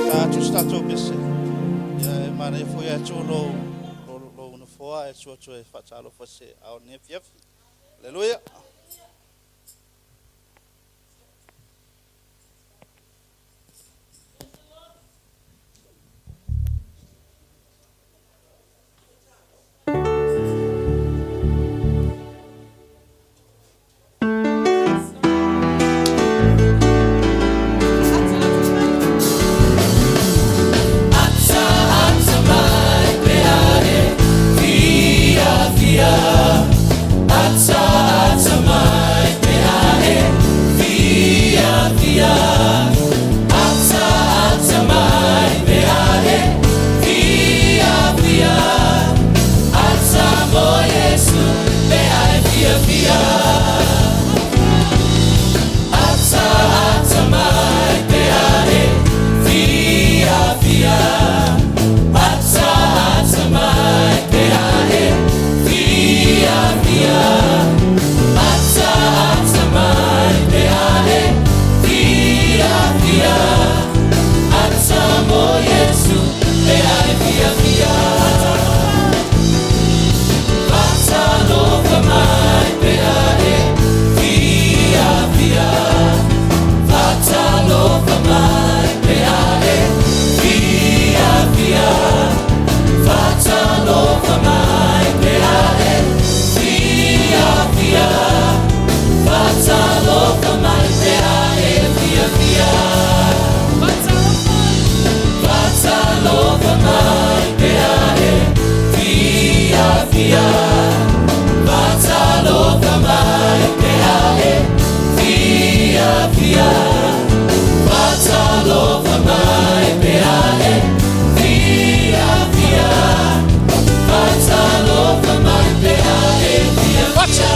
Ta atu se tatou pese, ia e manaia foi ae tu lou nofoa ae susu atu e faatalofa i se ao o lenei afiafi. Aleluia. Ata mai pe ae fia fia, ata mai pe ae fia fia, ata mai pe ae fia fia, ata mo Iesu pe ae fia fia. Ata mai pe ae fia fia, ata mai pe ae fia fia, ata mai pe ae fia fia, ata mo Iesu pe ae fia fia. Vatalofa mai pe ae fia fia, vatalofa mai pe ae fia fia, vatalofa mai pe ae fia fia, vatalofa mai pe ae fia fia. Vatalofa mai pe ae fia fia, vatalofa mai pe ae fia fia, vatalofa mai pe ae fia fia, vatalofa mai pe ae fia fia.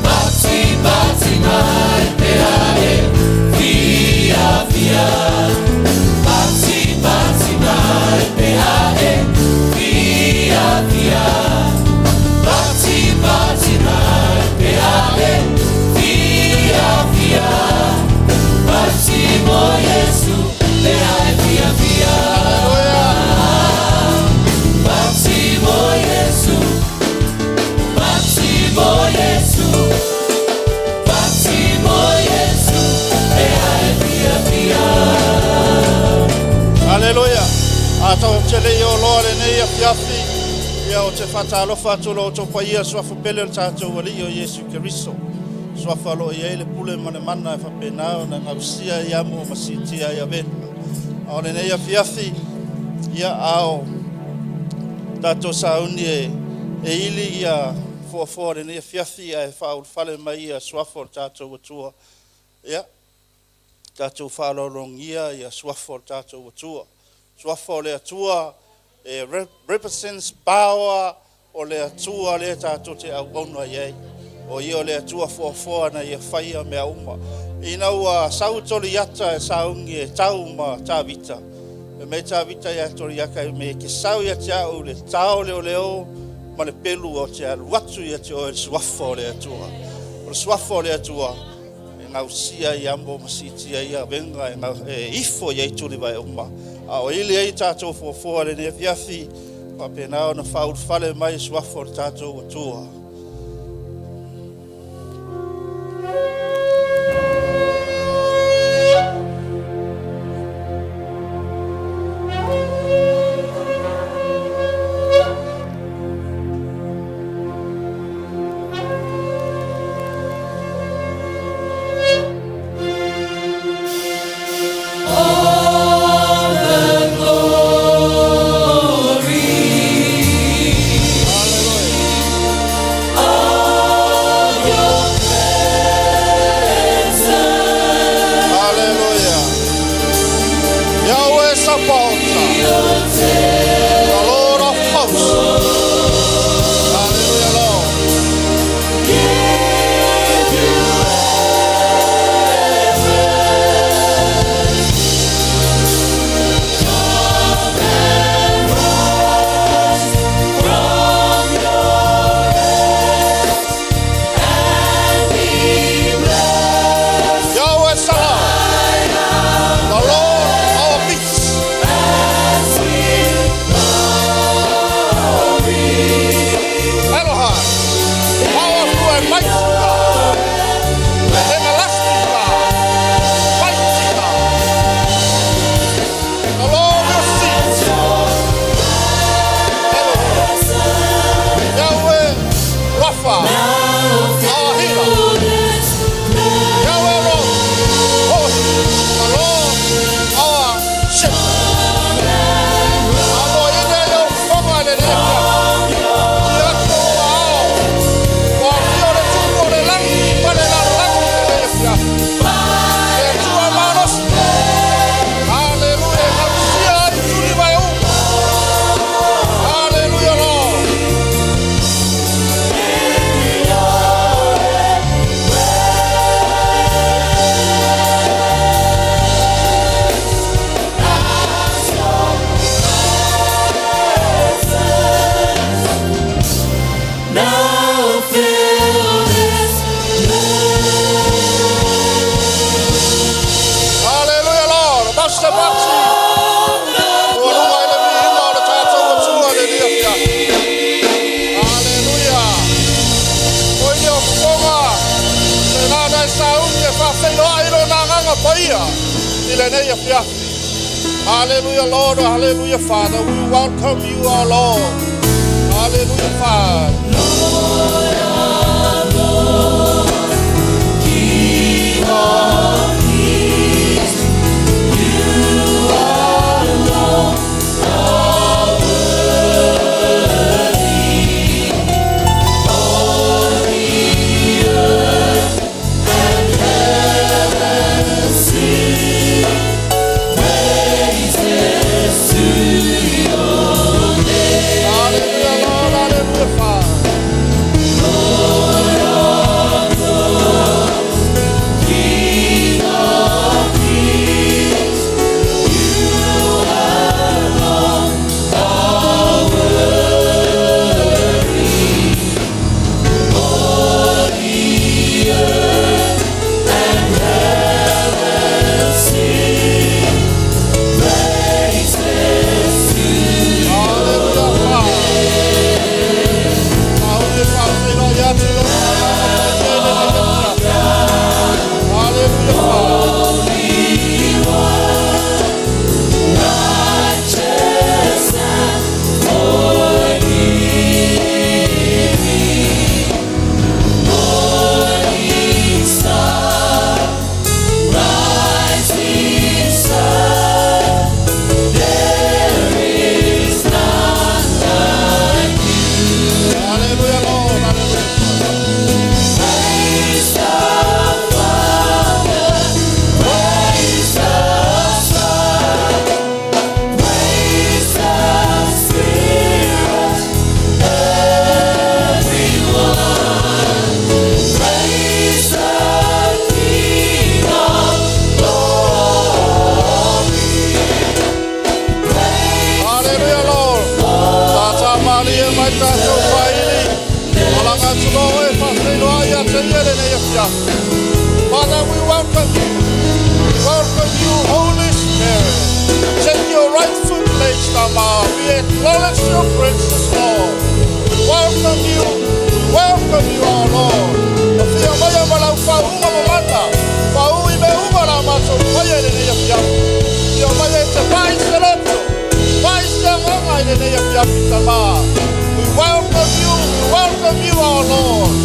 Bati bati mai pe ae fia fia, bati bati mai pe ae fia fia, bati bati mai pe ae fia fia, bati mo Iesu pe ae fia fia. Aleluia. Bati mo Iesu, bati mo Iesu, bati mo Iesu pe ae fia fia. Aleluia. A tau te le i o loa lenei afiafi, ia o te faatalofa atu i lo outou paia, suafa pele o le tatou Alii o Iesu Keriso. Suafa o lo o i ai le pule ma le mana e faapena ona gausia ai amo ma siitia ai avega. A o lenei afiafi, ia a o tatou sauni e ili ia foafoa o lenei afiafi ae faaulufale mai ia suafa o le tatou Atua, ia tatou faaaloalogia ia suafa o le tatou Atua. Suafa o le Atua e represents power o le Atua lea tatou te auauna i ai. O ia o le Atua foafoa na ia faia mea uma. Ina ua sau Koliata e sauni e tau ma Tavita, fai mai Tavita ia Koliata, fai mai e te sau ia te au i le taoleoleo ma le pelu ou te alu atu ia te oe i le suafa o le Atua. O le suafa o le Atua e gausia ai amo ma siitia ai avega e ifo i ai tulivae uma. A o ili ai tatou foafoa i lenei afiafi, faapena ona faaulufale mai suafa o le tatou Atua. All the glory, all your presence, Aleluia. Yahweh Sabaoth, your the Lord of hosts. Hallelujah, Lord. give you reverence. Come and rise from your rest and be blessed Yahweh Sabaoth. by our I lenei afiafi. Hallelujah, Lord. Hallelujah, Father. We welcome you, our Lord. Hallelujah, Father. Lord of lords, King of kings, you alone are worthy. All the earth and heaven sing praises to your name. Hallelujah, Lord. Hallelujah, Father. Lord of lords, King of kings, you alone are worthy. All the earth and heaven sing praises to Hallelujah, Father. Hallelujah, Father. Holy One, righteous and forgiving, morning star, rising sun, there is none like you. Hallelujah, Lord. Hallelujah. Praise the Father, praise the Son, praise the Spirit, everyone. Praise the King of glory. Praise Hallelujah, Lord. Tata malie mai tātou whaili. Alanga tulo e whawhilo ai a te ia lenei afiafi. Father, we welcome you. We welcome you, Holy Spirit. Take your rightful place, Tama. We acknowledge your presence, Lord. We welcome you. We welcome you, our Lord. Afia mai ma lau whaunga mamana. Whau i me unga la mātou whaia lenei afiafi. Fia mai e te pai se loto. Pai se anganga i lenei afiafi, Tama. We welcome you. We welcome you, our Lord.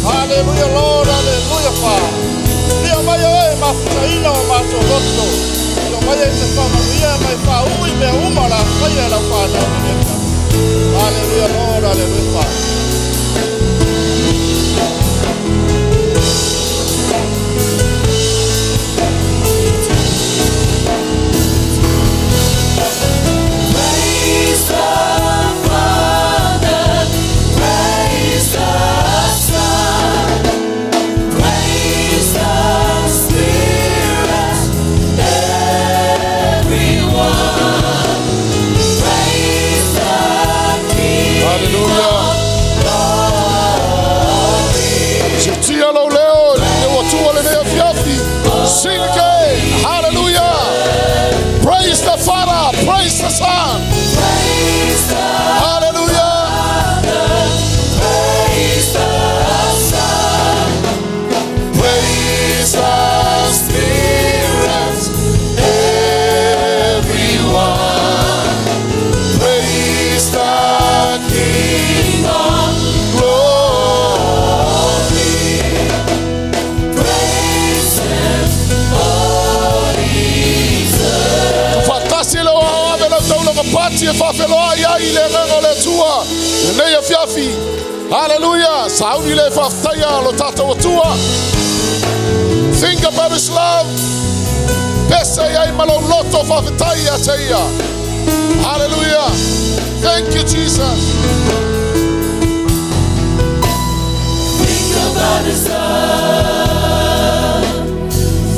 Hallelujah, Lord. Hallelujah, Father. Fia mai oe mafutaina o mātou loto. Fia mai e te whamanuia mai whau i mea uma la whaia lau whanau i lenei afiafi. Hallelujah, Lord. Hallelujah, Father. Praise the Father, praise the Son, praise the Spirit, everyone. Praise the King Hallelujah. of glory. Sitia lau leo, le ua tua lenei afiafi. Sing again. Hallelujah. Praise the Father. Praise the Son. Praise the Hallelujah. Father, praise the Son, Praise the Spirit. Everyone. Praise the King King of glory. Praise Him, Holy Fatasi le o ave lau taulaga pati e faafeloai ai i le agaga o le Atua. Lenei afiafi. Hallelujah. Sauni le faafetaia lo tatou Atua. Think about his love. Pese ai ma lou loto faafetai ia te ia. Hallelujah. Thank you, Jesus. Think about His love.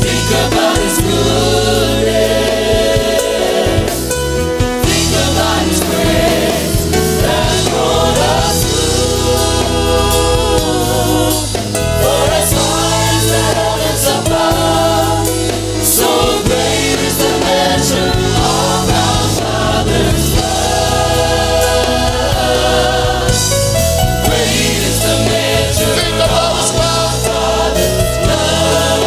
Think about His goodness. Think about His grace that brought us through. For as high as the heavens above, so great is the measure of our Father's love. Great is the measure Think about his love. Father's love.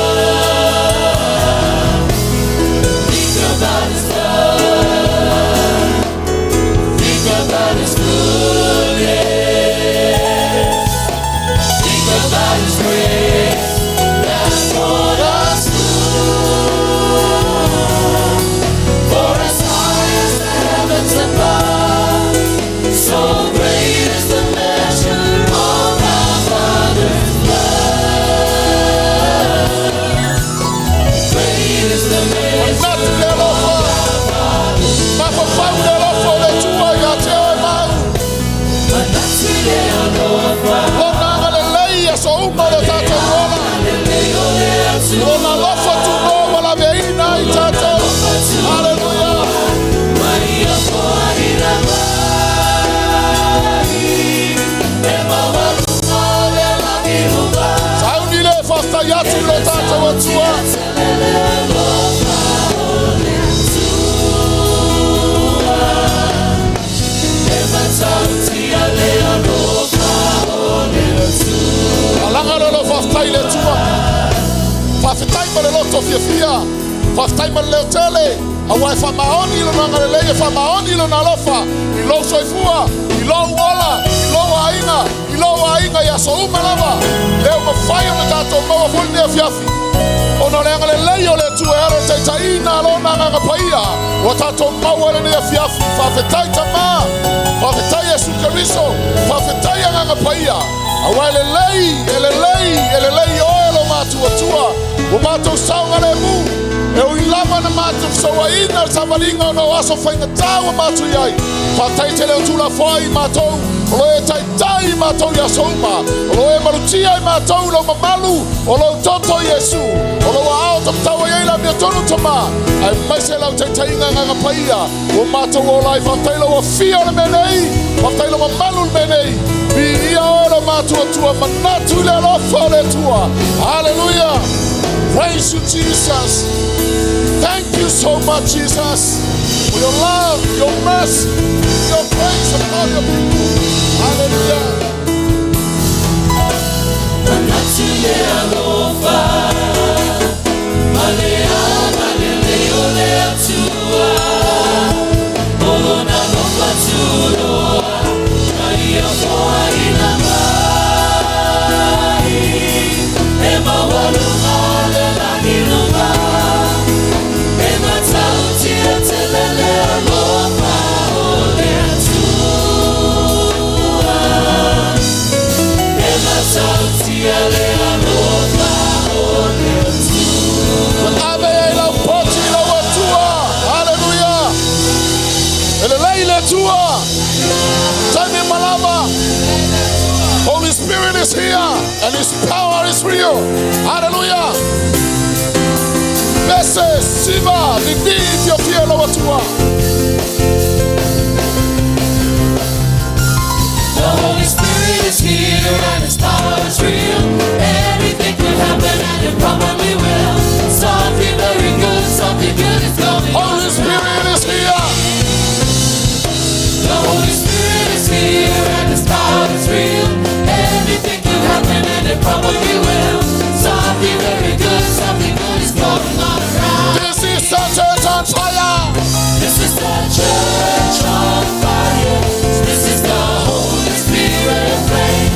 tele. Aua e faamaoni lona agalelei, e faamaoni lona alofa i lou soifua, i lou ola, i lou aiga, i lou aiga i aso uma lava. Lea ua mafai ona tatou maua foi lenei afiafi. Ona o le agalelei o le Atua e ala i le taitaiina a lona agaga paia, ua tatou maua lenei afiafi. Faafetai Tama, faafetai Iesu Keriso, faafetai Agaga Paia. Aua e lelei, e lelei, e lelei oe lo matuatua, ua matou saogalemu. E ui lava na matou fesauaiga le savaliga ona o aso faigata ua matou i ai. Faafetai tele o Tulafoai i matou, o lo e taitai i matou i aso uma, o lo e malutia i matou i lou mamalu, o lou toto Iesu, o lou aao tapataua i ai le amiotonu Tama, aemaise lau taitaiga Agaga Paia, ua matou ola ai. Faafetai lou afia o le mea nei, faafetai lou mamalu o le mea nei. Viia oe lo matuatua, manatu i le alofa o le Atua. Hallelujah. Praise you, Jesus. Thank you so much, Jesus, for your love, your mercy, your grace upon your people. Hallelujah. Manatu le alofa, ma le agalelei o le Atua, o lona alofa tuloa, na ia foaiina mai. E maualuga le lagi luga, e matautia tele le alofa o le Atua. E matautia le alofa o le Atua. Ave ai lau poti i lau Atua. Hallelujah. E lelei le Atua. Taimi ma lava. Holy Spirit is here and His power is real. Hallelujah. Pese, siva, lili, fiafia lau Atua. The Holy Spirit is here and His power is real. Anything could happen and it probably will. Something very good, something good is going on. Holy Spirit is here. The Holy Spirit is here and His power is real. Anything could happen and it probably will. Something very good, something good is going on around. This is the church on fire. This is the church on fire. This is the Holy Spirit flame.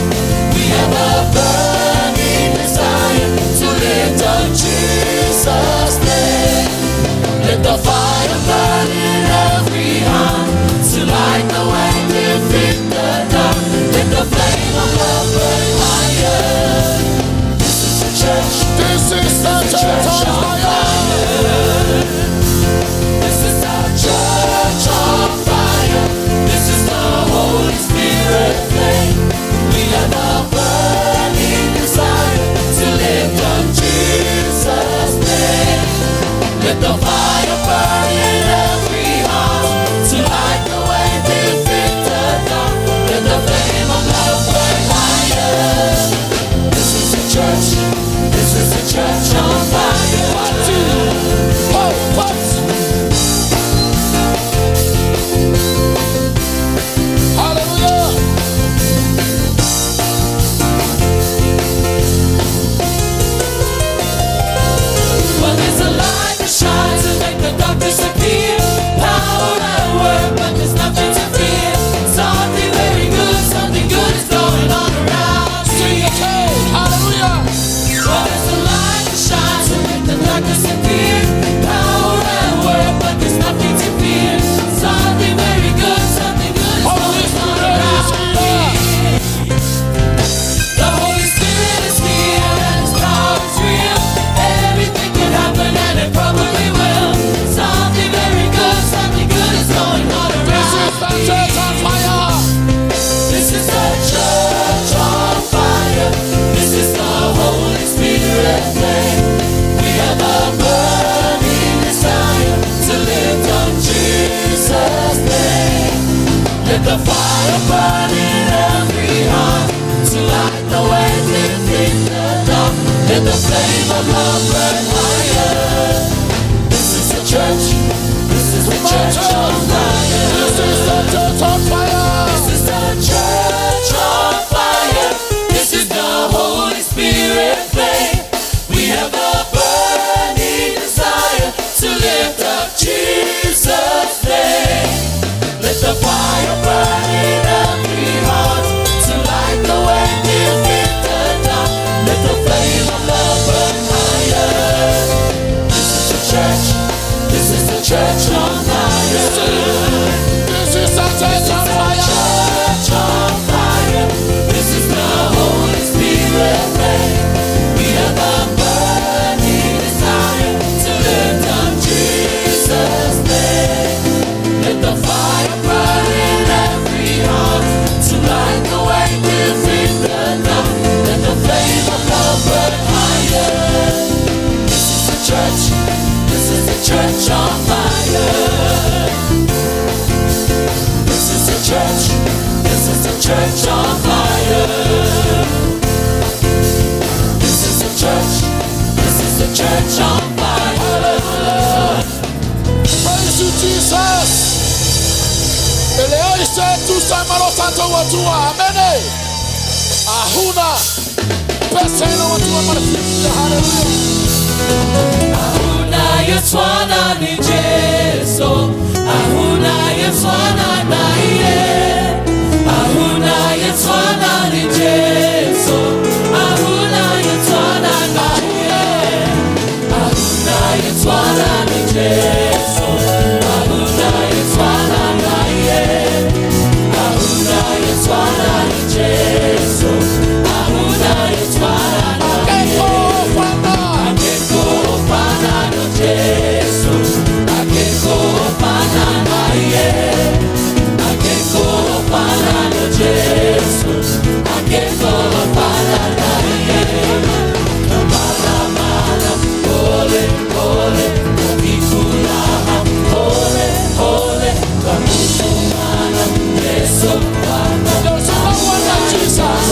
We have a burning desire to lift up Jesus' name. Let the fire burn in every heart to light the way, defeat the dark. Let the flame of love burn higher. This is the church. This is the church on fire. This is the church on fire. This is the Holy Spirit flame. We have a burning desire to lift up Jesus' name. Let the fire burn in every heart to light the way, defeat the dark. Let the flame of love burn higher. This is the church. This is the church on fire. Ho, what? Hallelujah. Well, there's a light that shines to make the dark disappear. Power at work, but there's nothing to fear. Something very good, something good is going on around Sing here. the code. Hallelujah. Well, there's a light that shines to make the dark disappear. Power at work, but there's nothing to fear. Something very good, something good is Holy going on Spirit is around here. here. The Holy Spirit is here and His power is real. Everything can happen and it probably will. Something very good, something good is going on This around is the church on fire. This is the church on fire. This is the Holy Spirit flame. We have a burning desire to lift up Jesus' name. Let the fire burn in every heart to light the way, defeat the dark. Let the flame of love burn higher. This is the church. This is the church on fire. This is the church on fire. This is the church on fire. This is the Holy Spirit flame. We have a burning desire to lift up up Jesus' name. Let the fire burn in every heart to light the way, defeat the dark. Let the flame of love burn higher. This is the church. This is the church on fire. This is the church on fire. Church on fire. This is the Holy Spirit flame. We have a burning desire to lift up Jesus' name. Let the fire burn in every heart to light the way, defeat the dark. Let the flame of love burn higher. This is the church. This is the church on fire. This is the church. This is the church on fire. This is the church. This is the church on fire. Praise you, Jesus. E leai se tusa ma lo tatou Atua. Amene. Ahuna. Pese lo Atua ma le fiafia. Hallelujah. Ahuna yetshwana ni Jesu. Ahuna yetshwana naye. Ahuna yetshwana ni Jesu. Ahuna yetshwana naye. Ahuna yetshwana ni Jesu. Ahuna yetshwana naye. Ahuna yetshwana ni Jesu. Ahuna yetshwana naye. Akekho ofana. Akekho ofana noJesu, akekho ofana naye. Akekho ofana noJesu, akekho ofana naye. Mala mala, ole ole, ikulaha, ole ole, kamutumana, Yesu Bwana. There's no one like Jesus.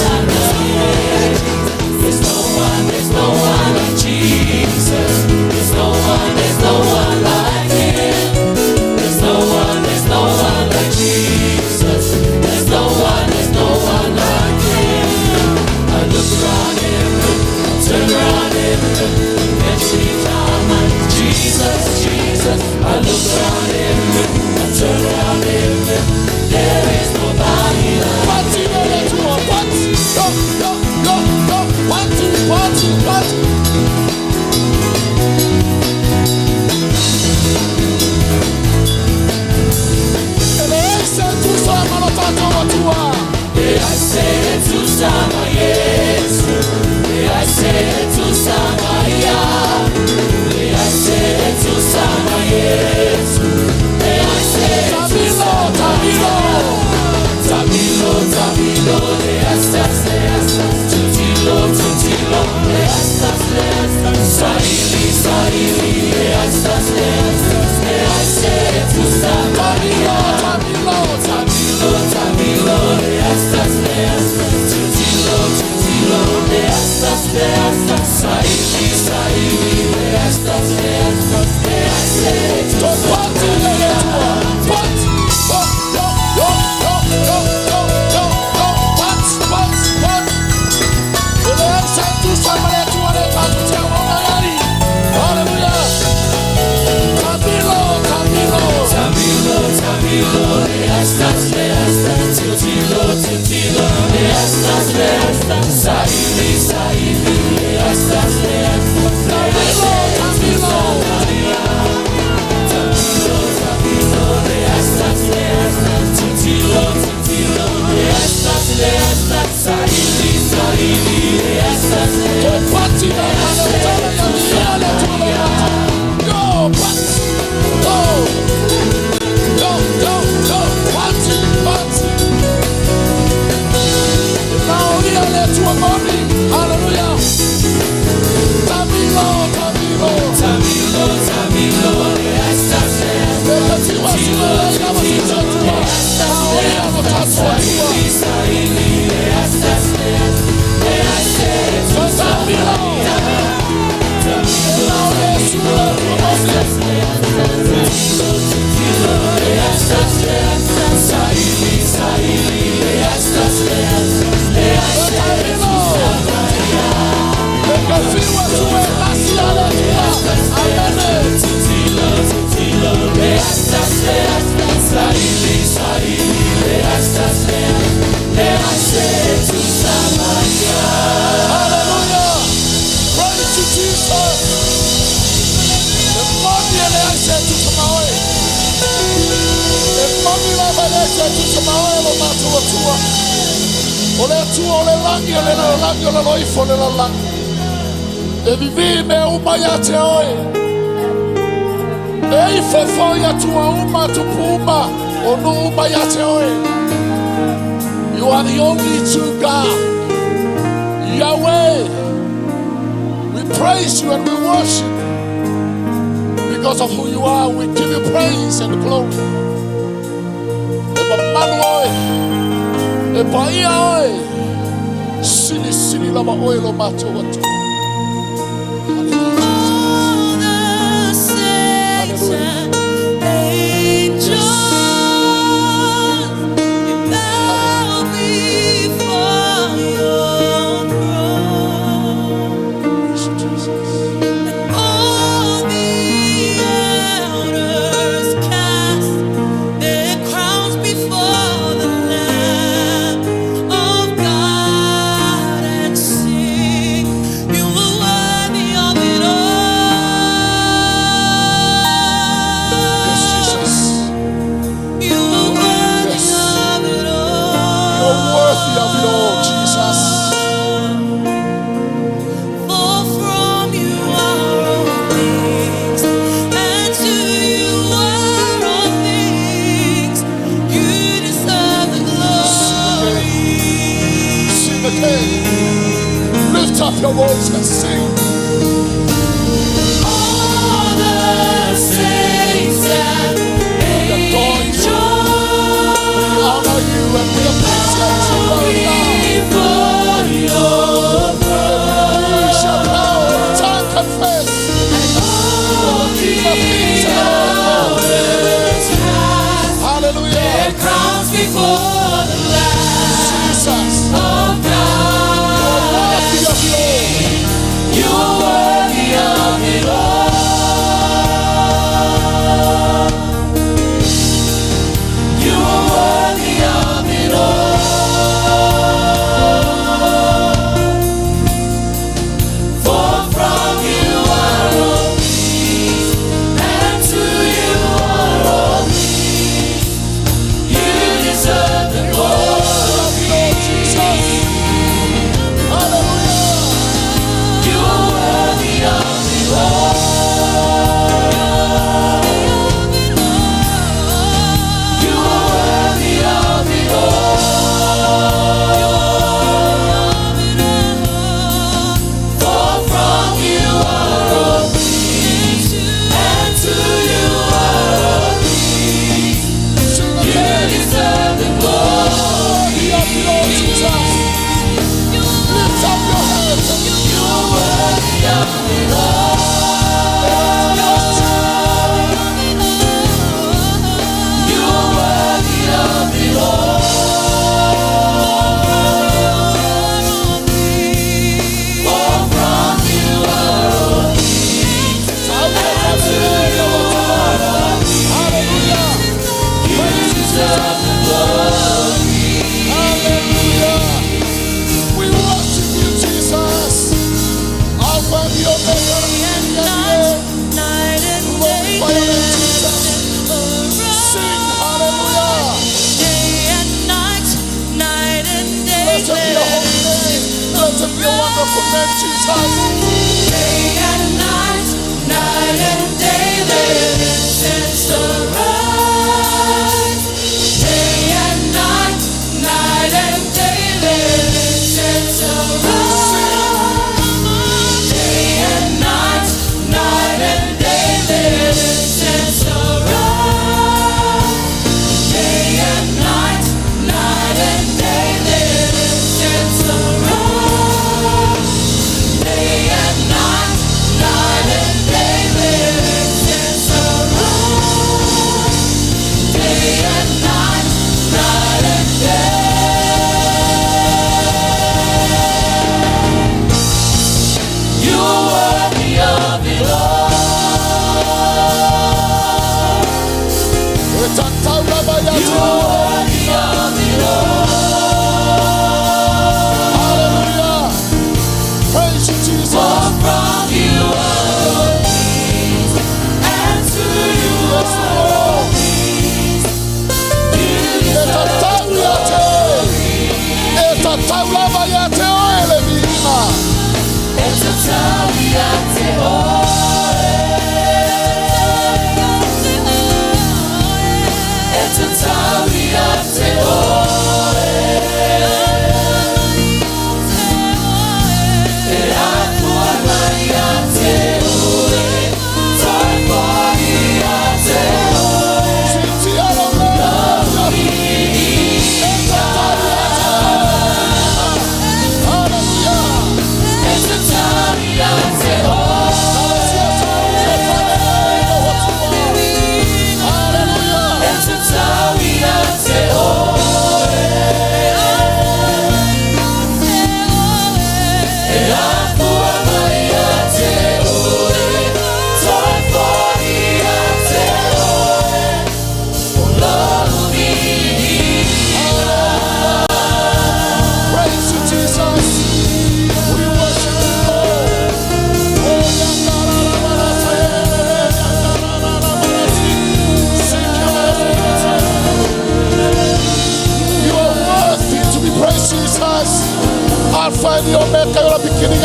There's no one, there's no one like Jesus. There's no one, there's no one like him. There's no one, there's no one like Jesus. There's no one, there's no one like him. I look around heaven, turn around heaven, and see Jesus, Jesus. I look around heaven, I turn around heaven. There is nobody like Party le Atua. Party. Yo, yo, yo, yo. Party, party, party. E leai se tusa ma lo tatou Atua. Leai se tusa ma Yesu, leai se tusa ma ia, leai se tusa ma Yesu. Sili lava e leai se e tusa ma oe lo matou Atua. O le Atua o le lagi o le lalolagi o lalo ifo o le lalolagi. E vivī mea uma ia te oe. E ifo foi atua uma, tupu uma, o nuu uma ia te oe. You are the only true God. Yahweh. We praise you and we worship you. Because of who you are, we give you praise and glory. E mamalu oe. E paia oe. Silisili lava oe lo matou Atua. Hallelujah. All the saints and angels, they bow before your throne. Praise you, Jesus. And all the elders cast their crowns before the Lamb of God and sing, "You are worthy of it all." Yes, Jesus. You are worthy Yes. of it all. You're worthy of it all, Jesus. For from you are all things, and to you are all things. You deserve the glory. Sing again. Lift up your voice and sing. All the saints and adore you. angels We honor you and we appreciate you, Lord God. before your throne. We shall bow and tongue confess. All The King of Kings the and Lord of Lords. elders cast Hallelujah. their crowns before the Lamb Jesus. of God. Worthy of it all. You are worthy of it all. You are worthy of it all. For from you are all things, and to you are all things. You deserve the glory. Of it all, Jesus. Hallelujah. You are worthy of it all. You are worthy of it all. For from you are all things, and to you are all things. Sing You again. deserve the glory. Worthy of it all, Jesus. Lift up your hands and You are worthy of it all. You are worthy of it all. For from you are all things, and to you are all things. Hallelujah. You deserve the glory. Hallelujah. We worship you, Jesus. Alpha and the Omega, the beginning and the end. Night and day, Glorify your name, Jesus. Sing hallelujah. Day and night, night and day. Blessed be your holy name. Blessed be your wonderful name, Jesus. Day and night, night and day, let incense arise. Day and night, night and day, let incense arise. Day and night, night and day, let incense arise. Day and night, night and day, let incense arise. Day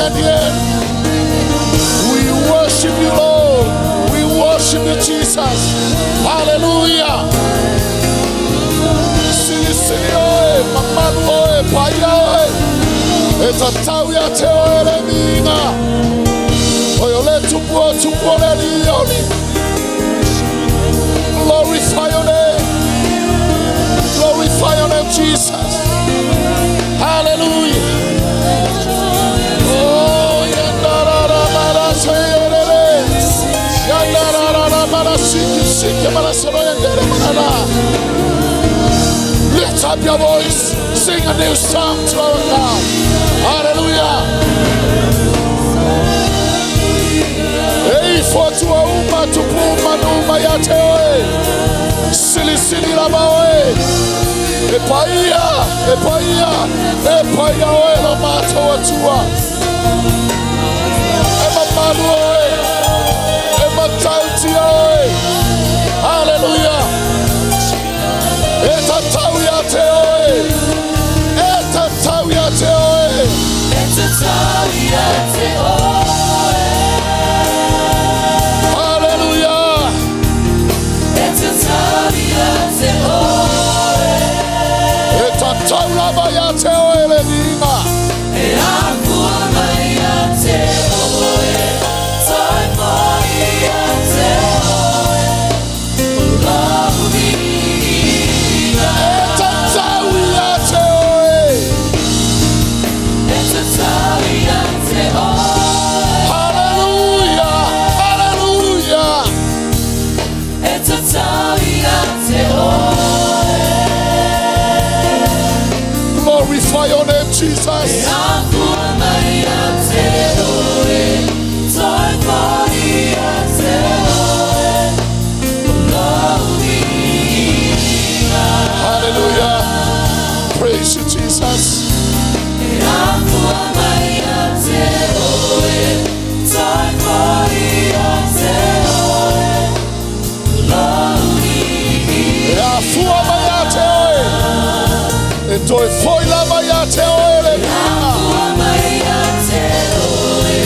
and the end. We worship you, Lord. We worship you, Jesus. Hallelujah. Silisili oe, mamalu oe, paia oe. E tatau ia te oe le viiga. Oe o le tupu o tupu o le alii oli. Glorify your name. Glorify your name, Jesus. Hallelujah. Oh, yandararabara seyerere. Yandararabara siki siki mara soro yandere marara. Lift up your voice. Sing a new song to our God. Hallelujah. E ifo atua uma tupu uma nuu uma ia te oe. Silisili lava oe. E paia, e paia, e paia oe lo matou Atua. E mamalu oe. E matautia oe. Hallelujah. E tatau ia te oe. E tatau ia te oe. E tatau ia te oe. Hallelujah. E tatau ia te oe. E tatau lava ia te oe le viiga. E afua mai ia te oe. Toe foi ia te oe. O lou viiga. E tatau ia te oe. E tatau ia te oe. Hallelujah. Hallelujah. E tatau ia te oe. Glorify your name, Jesus. E afua mai ia te oe. Toe foi ia te oe. O lou viiga. Hallelujah. Praise you, Jesus. E afua mai ia te oe. Toe foi ia te oe. O lou viiga. E afua mai ia te oe. E toe foi lava ia te oe le viiga. Afua mai ia te oe.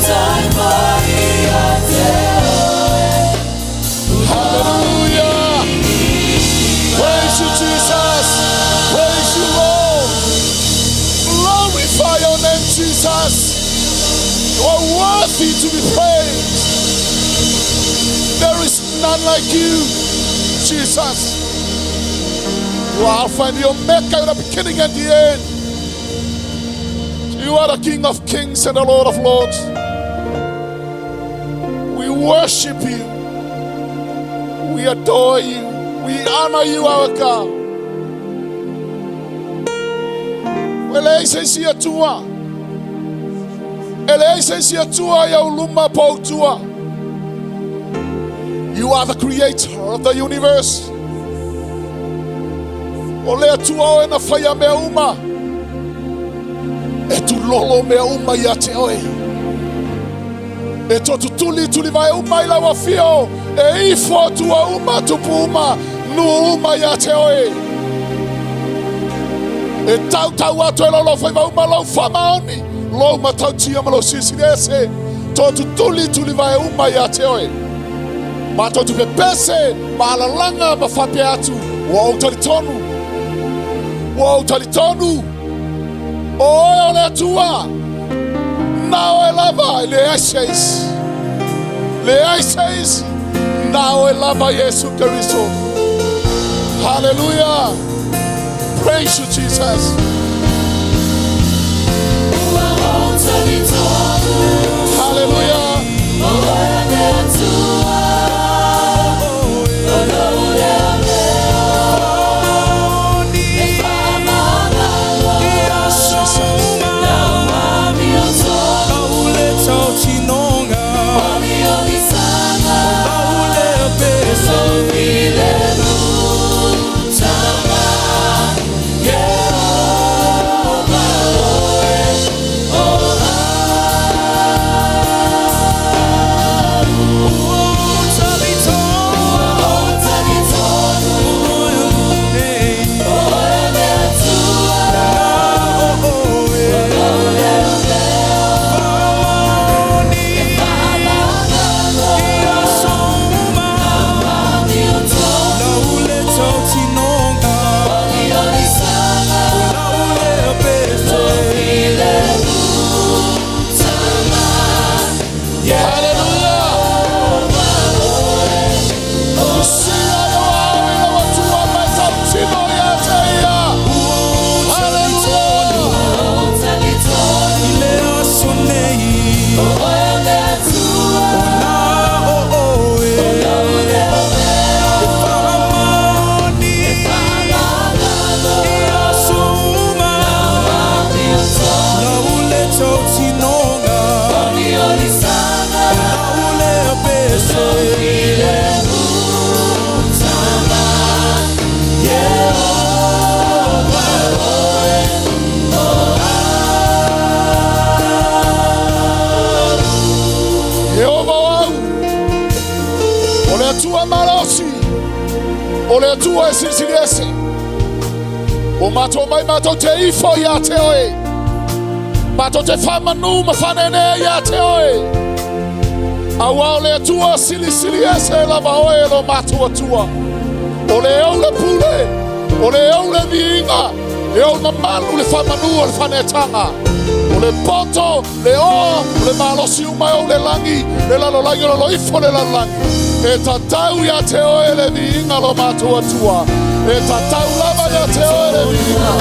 Toe foi ia te oe. Hallelujah. Praise you, Jesus. Praise you, Lord. Glorify your name, Jesus. You are worthy to be praised. There is none like you, Jesus. You are Alpha and the Omega, the beginning and the end. You are the King of kings and the Lord of lords. We worship you. We adore you. We honor you, our God. E leai se isi Atua. E leai se isi Atua i ou luma po ou tua. You are the creator of the universe. O le Atua oe na faia mea uma. E tulolo mea uma ia te oe. E totutuli tulivae uma i lau afio. E ifo atua uma tupu uma. Nuu uma ia te oe. E tautau atu e lou faiva uma lou faamaoni. Lou matautia ma lou silisili ese. Totutuli tulivae uma ia te oe. Matou te pepese, ma alalaga ma faapea atu. Ua ou talitonu. Ua ou talitonu. O oe o le Atua. Na oe lava e leai se isi. Leai se isi. Na oe lava Iesu Keriso. Hallelujah. Praise you, Jesus. Ua ou talitonu. Hallelujah. O oe le Atua. O lou leo leo. E faamagalo. Na o amiotonu. Oliolisaga. Lou filemu taga. Ieova oe. O au. O le Atua e silisili ese. Ua matou omai matou te ifo iā te Oe. Matou te faamanu ma faaneenee iā te Oe. Auā o le Atua silisili ese lava Oe e lo matou Atua. O le ou le pule, o le ou le viiga, e ou le mamalu, le faamanu o le faaneetaga. O le poto, le oa, o le malosi uma e ou le lagi, le lalolagi o lalo ifo le lalolagi. E tatau iā te Oe le viiga lo matou Atua. E tatau lava iā te Oe le viiga.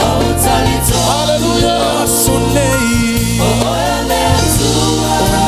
Haleluia! Avatu le viiga i le Atua. Haleluia!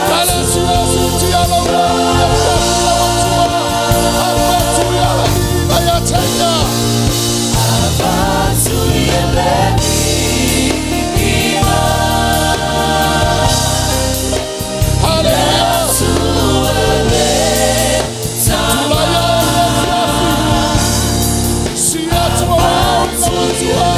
Kalesia sitia lau lagi i afiafi lau Atua. Avatu ia le viiga ia te Ia. Haleluia! Tulai ai le afiafi. Si atu au i lau Atua.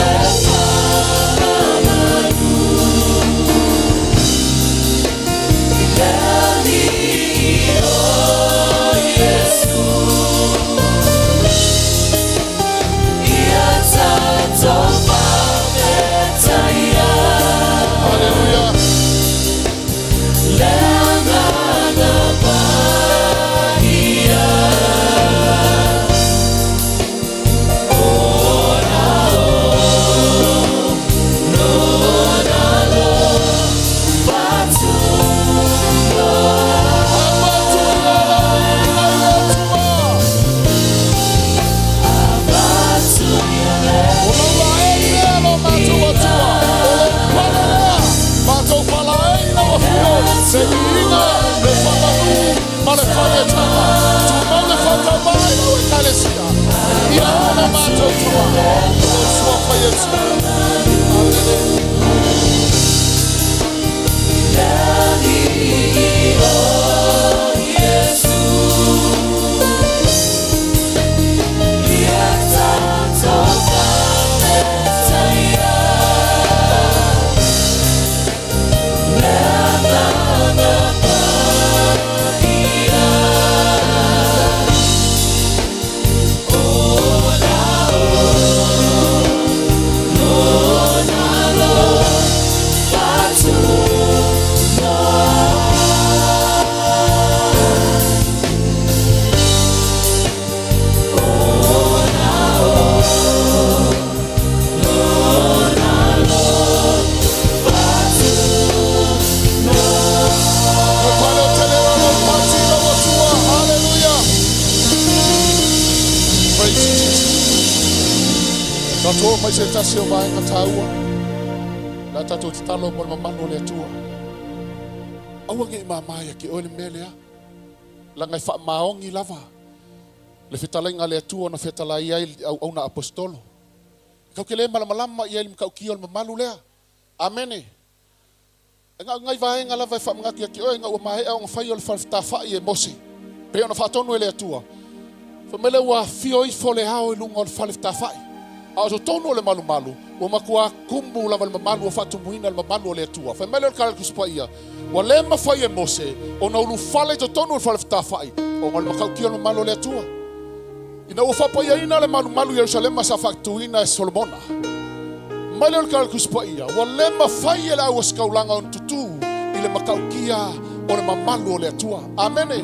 Haleluia! Avatu ia le viiga i le Atua. O lau laei lea lo matou Atua. O lou pale lea. Matou palaei lau afio. Le viiga, le faamanu ma le faaneetaga. Tumau le faatauvaa i lau Ekalesia. Ia ona matou tama. O lou suafa Iesu. Amene. Le fale o tele o lau pati lau Atua. Haleluia! Praise you, Jesus. Tatou oo mai se tasi o vaega taua. La tatou tatalo mo le mamalu o le Atua. Aua ne i māmā ia te oe le mea lea. Leaga e faamaoni lava. Le fetalaiga a le Atua na fetalai ai le auauna aposetolo. E tatou te le malamalama i ai i le matautia o le mamalu lea. Amene. E na o nai vaega lava e faamanatu ia te oe ina ua maea ona fai o le fale fetafai e Mose, pei ona faatonu e le Atua. Fai mai lea ua afio ifo le ao i luga o le fale fetafai. A o totonu o le malumalu, ua matuā tumu lava i le mamalu ua faatumuina e le mamalu o le Atua. Fai mai lea o le tala a le Tusi Paia, Ua le mafai e Mose ona ulufale i totonu o le fale fetafa'i ona o le matautia o le mamalu o le Atua. Ina ua faapaiaina le malumalu i Ierusalema sa faatuina e Solomona, mai lea o le tala a le Tusi Paia, ua le mafai e le auositaulaga ona tutū i le matautia o le mamalu o le Atua. Amene.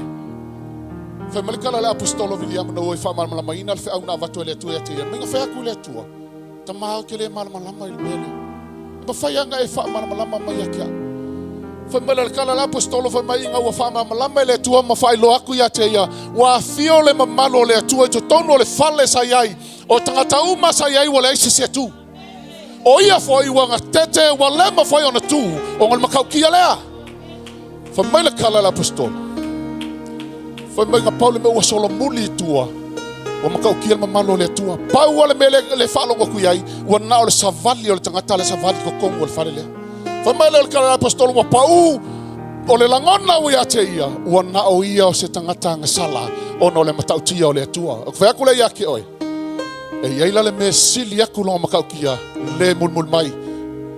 Fai mai le tala a le Aposetolo Viliamu ina ua faamalamalamaina le feau na avatu e le Atua ia te ia, mai na fai atu i le Atua, Tama ou te le malamalama i le mea lea. E mafai lava ona e faamalamalama mai ia te au. Fai mai le tala a le Aposetolo fai mai ina ua faamalamalama e le Atua ma faailoa atu ia te ia, ua afio le mamalu o le Atua i totonu o le fale sa i ai, o tagata uma sa i ai ua leai se isi e tu. O ia foi ua gatete ua le mafai ona tu ona o le matautia lea. Fai mai le tala a le Aposetolo, fai mai na pau le mea ua solomuli i tua, ua matautia le mamalu o le Atua. Pau lava le mea le, le faalogo atu i ai, ua na o le savali o le tagata le savali i totonu o le fale lea. Fai mai lea o le tala a le Aposetolo, ua pau o le lagona ua ia te ia, ua na o ia o se tagata agasala ona o le matautia o le Atua. Ou te fai atu lea ia te oe, e i ai la le mea sili atu lona matautia le mulimuli mai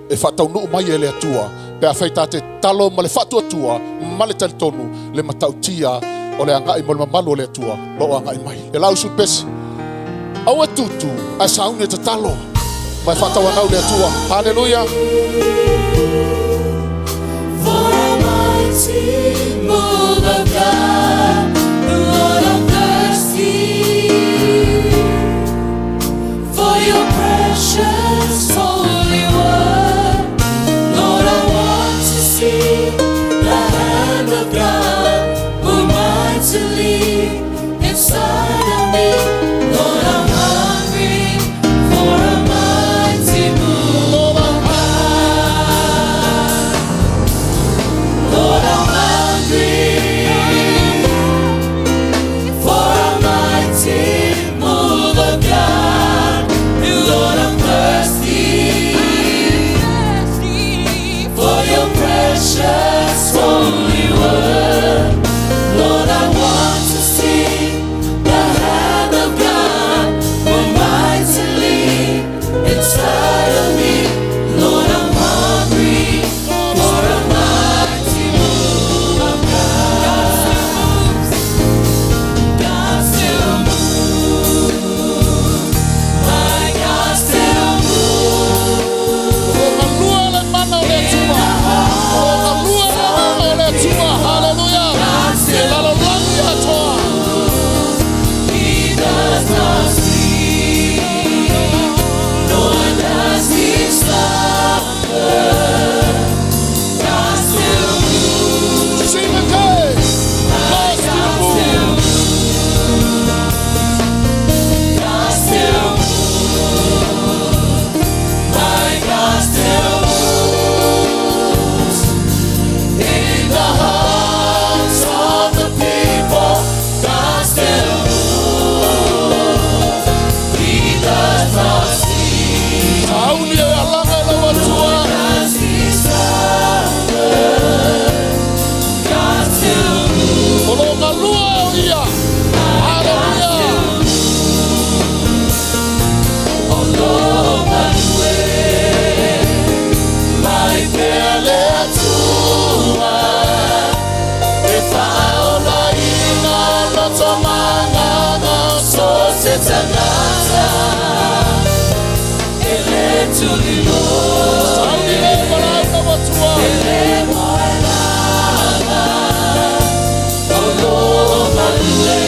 e faataunuu mai e le Atua pe afai ta te tatalo ma le faatuatua ma le talitonu le matautia o le agai mo le mamalu o le Atua lo o agai mai. E lau sulupese, aua e tutu, ae sauni e tatalo ma e faatauanau le Atua. Haleluia! For a mighty move of God, Lord, I'm thirsty for your precious holy word. Lord, I want to see the hand of God move mightily inside of me. Lord, I'm hungry for a mighty move of God. Lord, I'm hungry for a mighty move of God. Lord, I'm thirsty for your precious holy word. Lord, I want to see the hand of God move mightily inside of me. Lord, I'm hungry for a mighty move of God. God still moves. My God still moves. O galua le mana o le Atua. O galua le mana o le Atua. Haleluia. E lalolagi atoa. He does not sleep, nor does he slumber. God still moves. Sing again. God still moves. God still moves. My God still moves. In the hearts of the people, God still moves. He does not sleep. Sauni e alaga e lau Atua. Does he slumber? God still moves. O lo galua o ia. Haleluia. O lo malue, mai pea le Atua, e faaolaina loto ma agaga o so o se tagata, e lē tuliloa, Sauni le valaau lau Atua. e lē moelaga, o lo malue,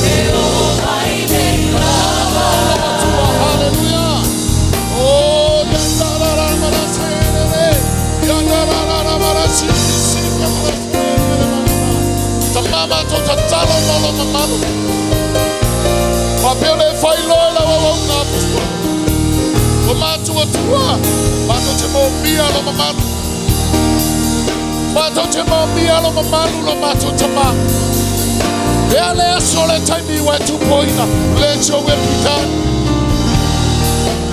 e oo mai nei lava. Atua. Haleluia. Oh, yandararamarasere. Yandararamarasi, si, kamarasere. Tamama to tatalo ma lo mamalu. Faapea le failoa i lau auauna apostolo. O matuatua, matou te moomia lo mamalu. Matou te moomia lo mamalu lo matou tamā. Lea le aso le taimi ua e tupuaina. Let your will be done.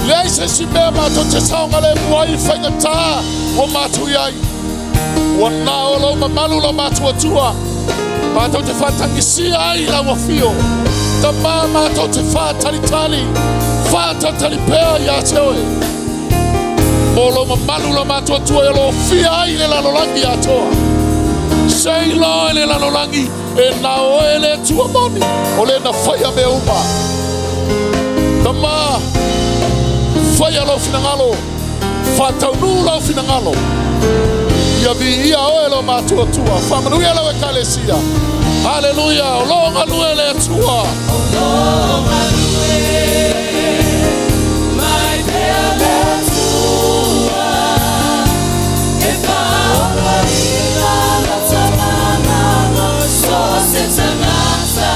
Leai se isi mea matou te saogalemu ai i faigatā ua matou i ai. Ua na o lou mamalu lo matuatua. Matou te faatagisia ai lau afio. Tamā matou te faatalitali. Faatalitali pea ia te oe. Mo lo mamalu lo matuatua e lo fia ai le lalolagi atoa. Sei loa le lalolagi e na oe le Atua moni. O le na faia mea uma. Tama, faia lau finagalo, faataunuu lau finagalo. Ia viia oe lo matuatua. Faamanuia lau ekalesia. Haleluia, o lo galue le Atua. O lo galue mai pea le Atua e faaola i lana tagata so o se tagata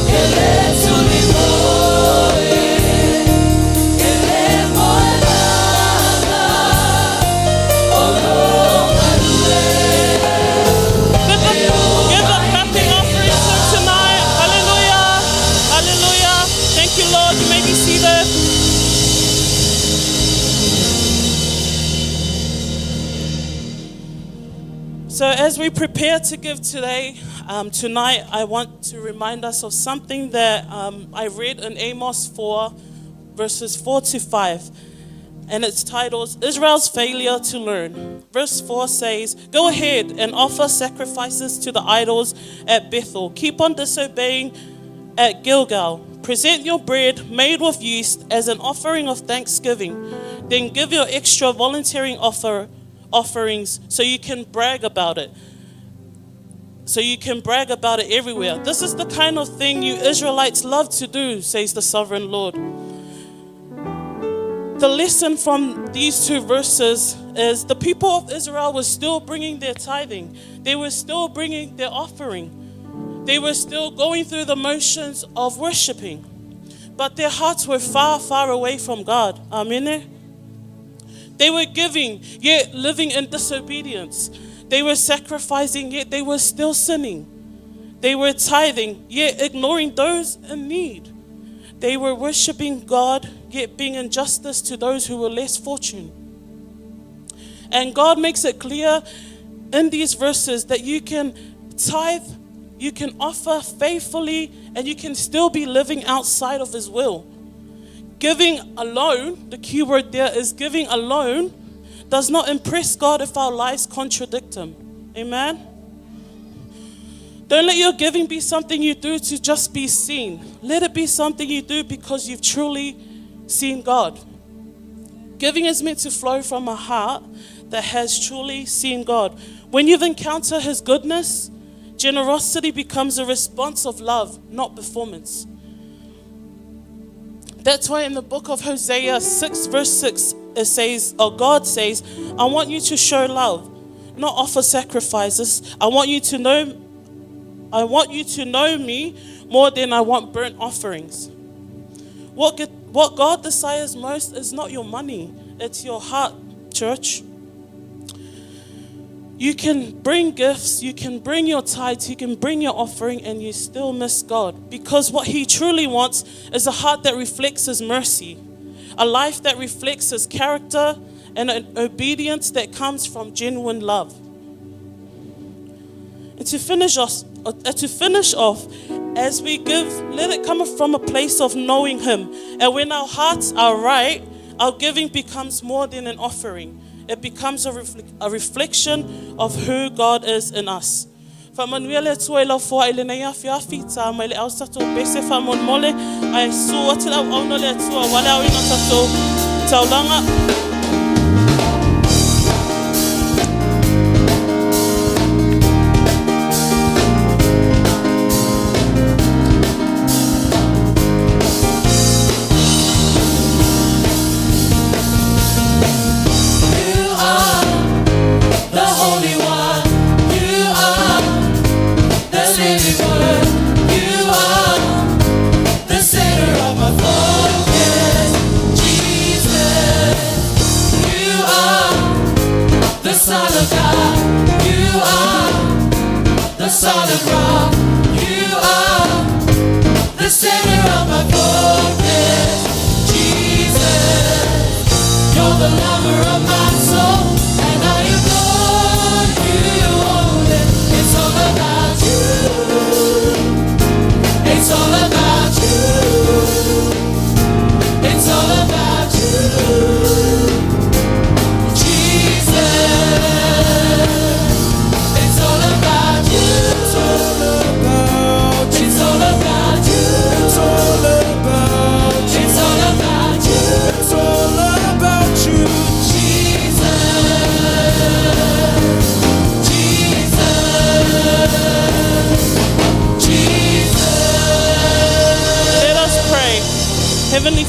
e le tulimoe e le moe lala o lo galue. Give a clapping offering for tonight. Hallelujah. Hallelujah. Thank you, Lord. You may be seated. So, as we prepare to give today, tonight, I want to remind us of something that I read in Amos 4, verses 4 to 5. And it's titled Israel's Failure to Learn. Verse 4 says, "Go ahead and offer sacrifices to the idols at Bethel. Keep on disobeying at Gilgal. Present your bread made with yeast as an offering of thanksgiving. Then give your extra voluntary offerings so you can brag about it. So you can brag about it everywhere. This is the kind of thing you Israelites love to do, says the sovereign Lord." The lesson from these two verses is the people of Israel were still bringing their tithing. They were still bringing their offering. They were still going through the motions of worshiping. But their hearts were far, far away from God. Amen. They were giving, yet living in disobedience. They were sacrificing, yet they were still sinning. They were tithing, yet ignoring those in need. They were worshiping God, yet being injustice to those who were less fortunate. And God makes it clear in these verses that you can tithe, you can offer faithfully, and you can still be living outside of His will. Giving alone, the key word there is giving alone, does not impress God if our lives contradict Him. Amen? Don't let your giving be something you do to just be seen. Let it be something you do because you've truly seen God. Giving is meant to flow from a heart that has truly seen God. When you've encountered His goodness, generosity becomes a response of love, not performance. That's why in the book of Hosea 6, verse 6, it says, or God says, "I want you to show love, not offer sacrifices. I want you to know me more than I want burnt offerings." What God desires most is not your money, it's your heart, church. You can bring gifts, you can bring your tithes, you can bring your offering, and you still miss God. Because what He truly wants is a heart that reflects His mercy, a life that reflects His character, and an obedience that comes from genuine love. And to finish off, as we give, let it come from a place of knowing Him. And when our hearts are right, our giving becomes more than an offering. It becomes a reflection of who God is in us. Faamanuia le Atua i lau foai i lenei afiafi, tā mai le au tatou pese faamolemole, ae susu atu le auauna a le Atua aua le aoina o tatou taulaga. You are the Holy One. You are the living Word. You are the center of my focus. Jesus, you are the Son of God. You are the solid rock. You are the center of my focus. Jesus. You're the lover of my soul, and I adore you only. It's all about you. It's all about you.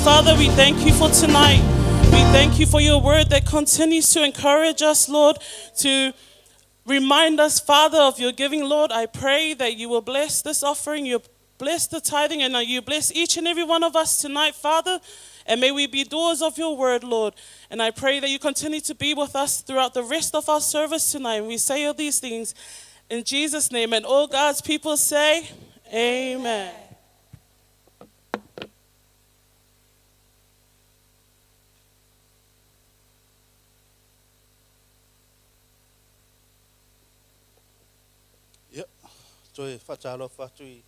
Father, we thank you for tonight. We thank you for your word that continues to encourage us, Lord, to remind us, Father, of your giving, Lord. I pray that you will bless this offering, you bless the tithing, and you bless each and every one of us tonight, Father. And may we be doers of your word, Lord. And I pray that you continue to be with us throughout the rest of our service tonight. And we say all these things in Jesus' name. And all God's people say, Amen. Ia, toe faatalofa atu i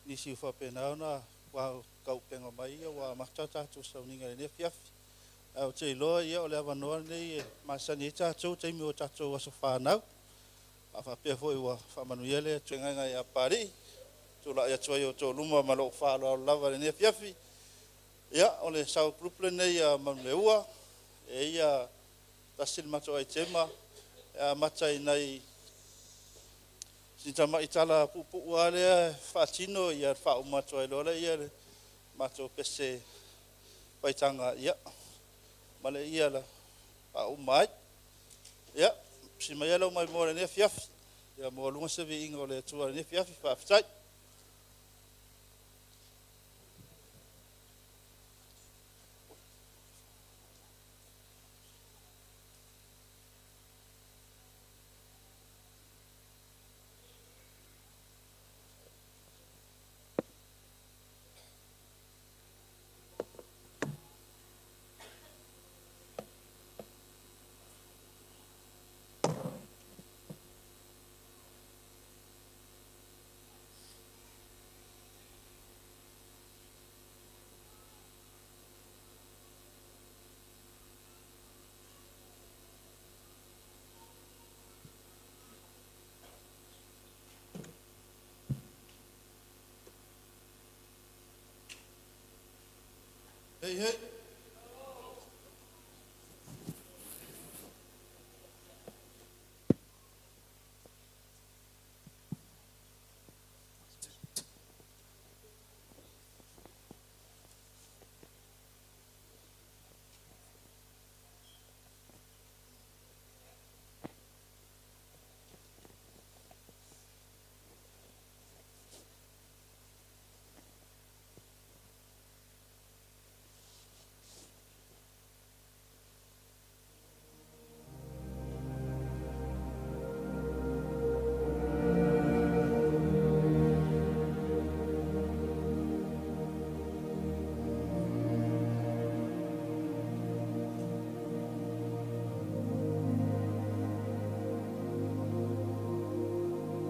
nisi ua faapena ona ua kauupega mai ia ua amata tatou sauniga i lenei afiafi. Ae ou te iloa ia o le avanoa lenei e masani ai tatou taimi o tatou aso fanau. A faapea foi ua faamanuia le Atua ia Papalii, tulai atu ai o outou luma ma lou faaaloalo lava i lenei afiafi. Ia, o le sao group lenei a Manulehua, e ia tasi le matou aitema e amata i nai si tamai tala puupuu lava lea e faatino ia faauma atu ai loa lea le matou pese faitaga ia ma le ia la faauma ai. Ia, si mai lau mai mo lenei afiafi. Ia mo lunga se viiga o le Atua i lenei afiafi. Faafetai. Hey, hey.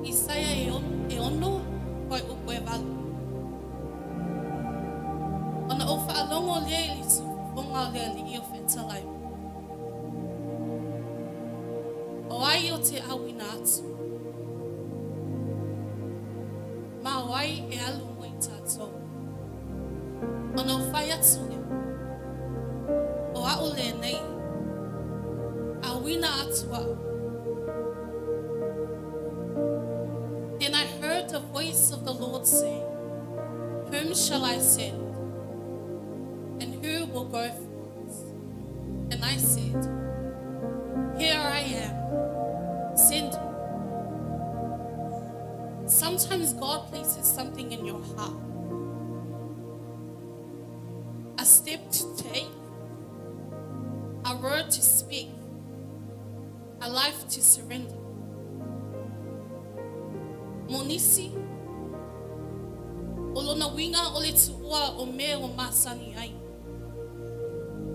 Isaia e 6, fuaiupu e 8. Ona ou faalogo lea i le siufofoga o le Alii o fetalai mai, O ai o te auina atu? Ma o ai e alu mo i tatou? Ona ou fai atu lea, O a'u lenei, auina atu a'u. Then I heard the voice of the Lord saying, Whom shall I send? And who will go for us? And I said, Here I am, send me. Sometimes God places something in your heart, a step to take, a word to speak, a life to surrender. Mo nisi, o lona uiga o le tuua o mea ua masani ai.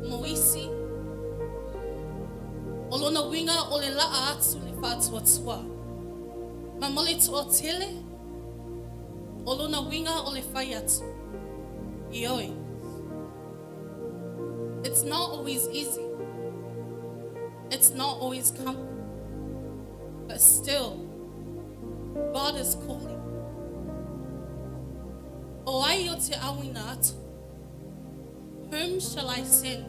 Mo isi, o lona uiga o le laa atu le faatuatua. Ma mo le toatele, o lona uiga o le fai atu. Ioe. It's not always easy. It's not always comfortable. But still, God is calling. O ai o te auina atu. Whom shall I send?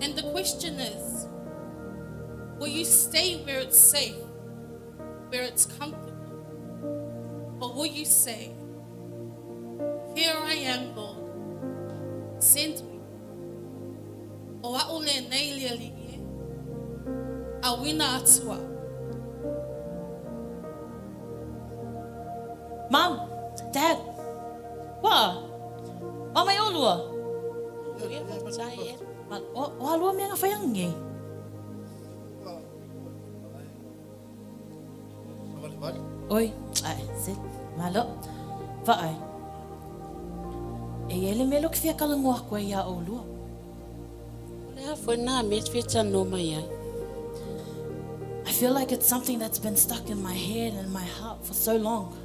And the question is, will you stay where it's safe, where it's comfortable? Or will you say, Here I am, Lord, Send me. ʻO aʻu lenei le Aliʻi e. ʻAuina atu au. Mum, Dad, Wa, wa mai ʻolua. O a lua mea nga whai angi. Oi, ae, se, malo, vaai. E i ai le mea lea ou te fia talanoa atu ai iā ʻolua. O le a foi nā mea e te fia talanoa mai ai? I feel like it's something that's been stuck in my head and my heart for so long.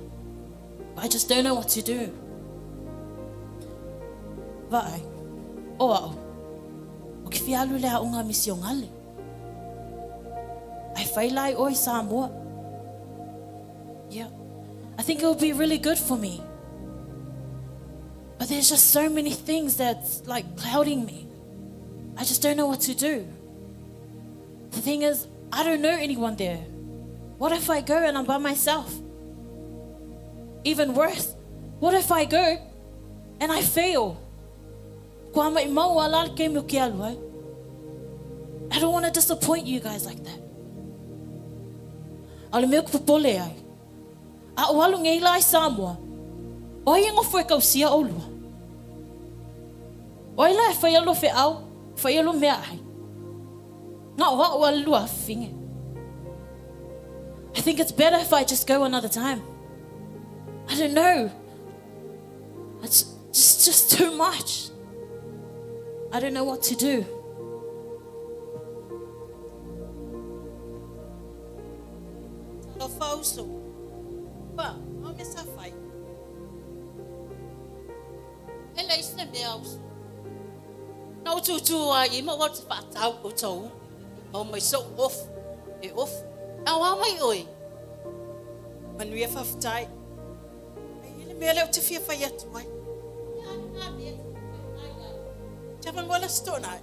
But I just don't know what to do. Vaai, o a'u, o ke fia alu i le aoga misionale. Ai whai lai oi Samoa. Yeah. I think it would be really good for me. But there's just so many things that's like clouding me. I just don't know what to do. The thing is, I don't know anyone there. What if I go and I'm by myself? Even worse, what if I go and I fail? Kua mai mau a la ke mi ke alu ai. I don't want to disappoint you guys like that. A o le mea ku popole ai. A o alu ngei la i Samoa. O ai e ngofo e kausia ʻolua? O ai la e whai alo wheau, whai alo mea ai? Nga o a'u a lua finge. I think it's better if I just go another time. I don't know. It's just, just too much. I don't know what to do. Talofa uso. Pa, o me sa fai. E leai se mea uso. Na ou tūtū ai i ma ua te whaatau o tau. Mau mai sou off. E off. A o a mai oe. Manuia whawhetai. E i le mea lea ou te fia fai atu ai. Te avangoa le aso toonai.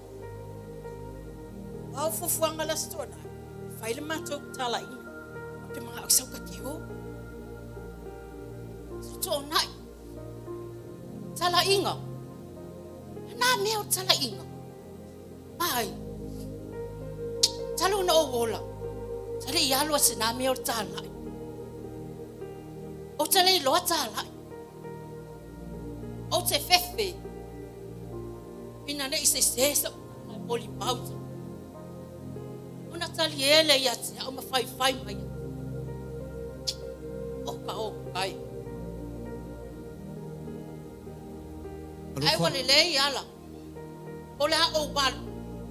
O au fuafuaga le aso toonai, e fai le matou talaiga. Ou te manao i sau ka te o. Aso toonai. Talaiga. Nā mea o talaiga. Ai. Talo na ou ola. Tale i alo a se nā mea o talai. O tale i loa talai. Ou te fefe. Ina ne i se se sa mai moli mauta. Ona tali ele ia te au ma whai whai mai. O ka o kai. Ai ua lelei ala. O le a ou alu,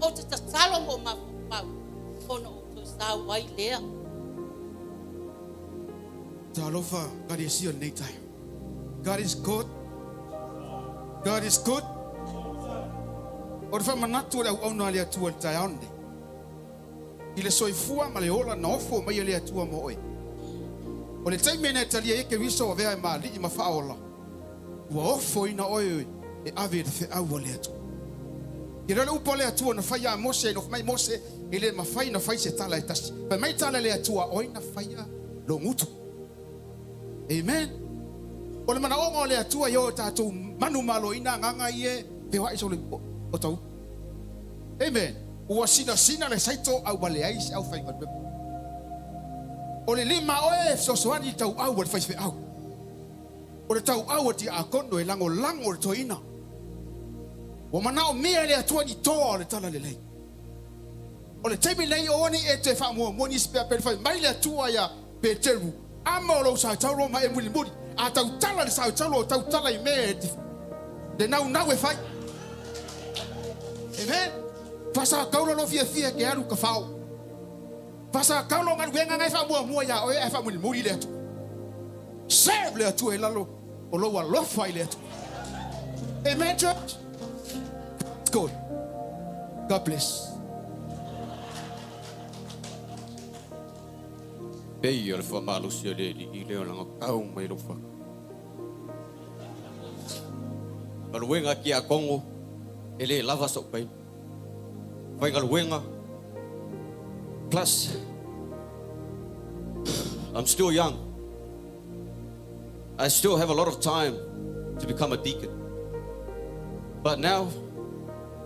ou te tatalo mo mafaufau, ona ou toe sau ai lea. Talofa, God is here lenei taeao. God is good. God is good. O le faamanatu o le auauna a le Atua i le taeao lenei, i le soifua ma le ola na ofo mai e le Atua mo oe. O le taimi na e talia ai e Keriso avea e ma alii ma faaola, ua ofoina oe e ave i le feau a le Atua. I lea o le upu a le Atua na fai ia Mose, nofo mai Mose, e le mafai na fai se tala e tasi. Fai mai tala e le Atua, o ai na faia lou gutu? Amen. O le manaoga o le Atua ia o tatou manumaloina agaga ia e feoai solo o tau. Amen. Ua sinasina le saito a ua leai se aufaigaluega. O le lima oe e fesoasoani i le tauau a le faifeau. O le tauau a tiakono e lagolago le toeaina. Ua manaomia e le Atua ni toa o le talalelei. O le taimi lenei o nei e toe faamuamua nisi pea pe fai mai le Atua ia Peteru, Ama o lou sautauro ma e mulimuli, a tautala le sautauro o tautala i mea e le naunau e fai. Amen. Faasakaula lou fiafia ke alu ka fao. Faasakaula o galuega na e faamuamua ia oe ae faamulimuli le Atua. Serve le Atua i lalo o lou alofa i le Atua. Amen church. It's good. God bless. Pei o le faamalosi a le Alii lea o lana tau mai lou fatu. Galuega tiakono e le lava sou taimi. Faigaluega plus I'm still young. I still have a lot of time to become a deacon. But now,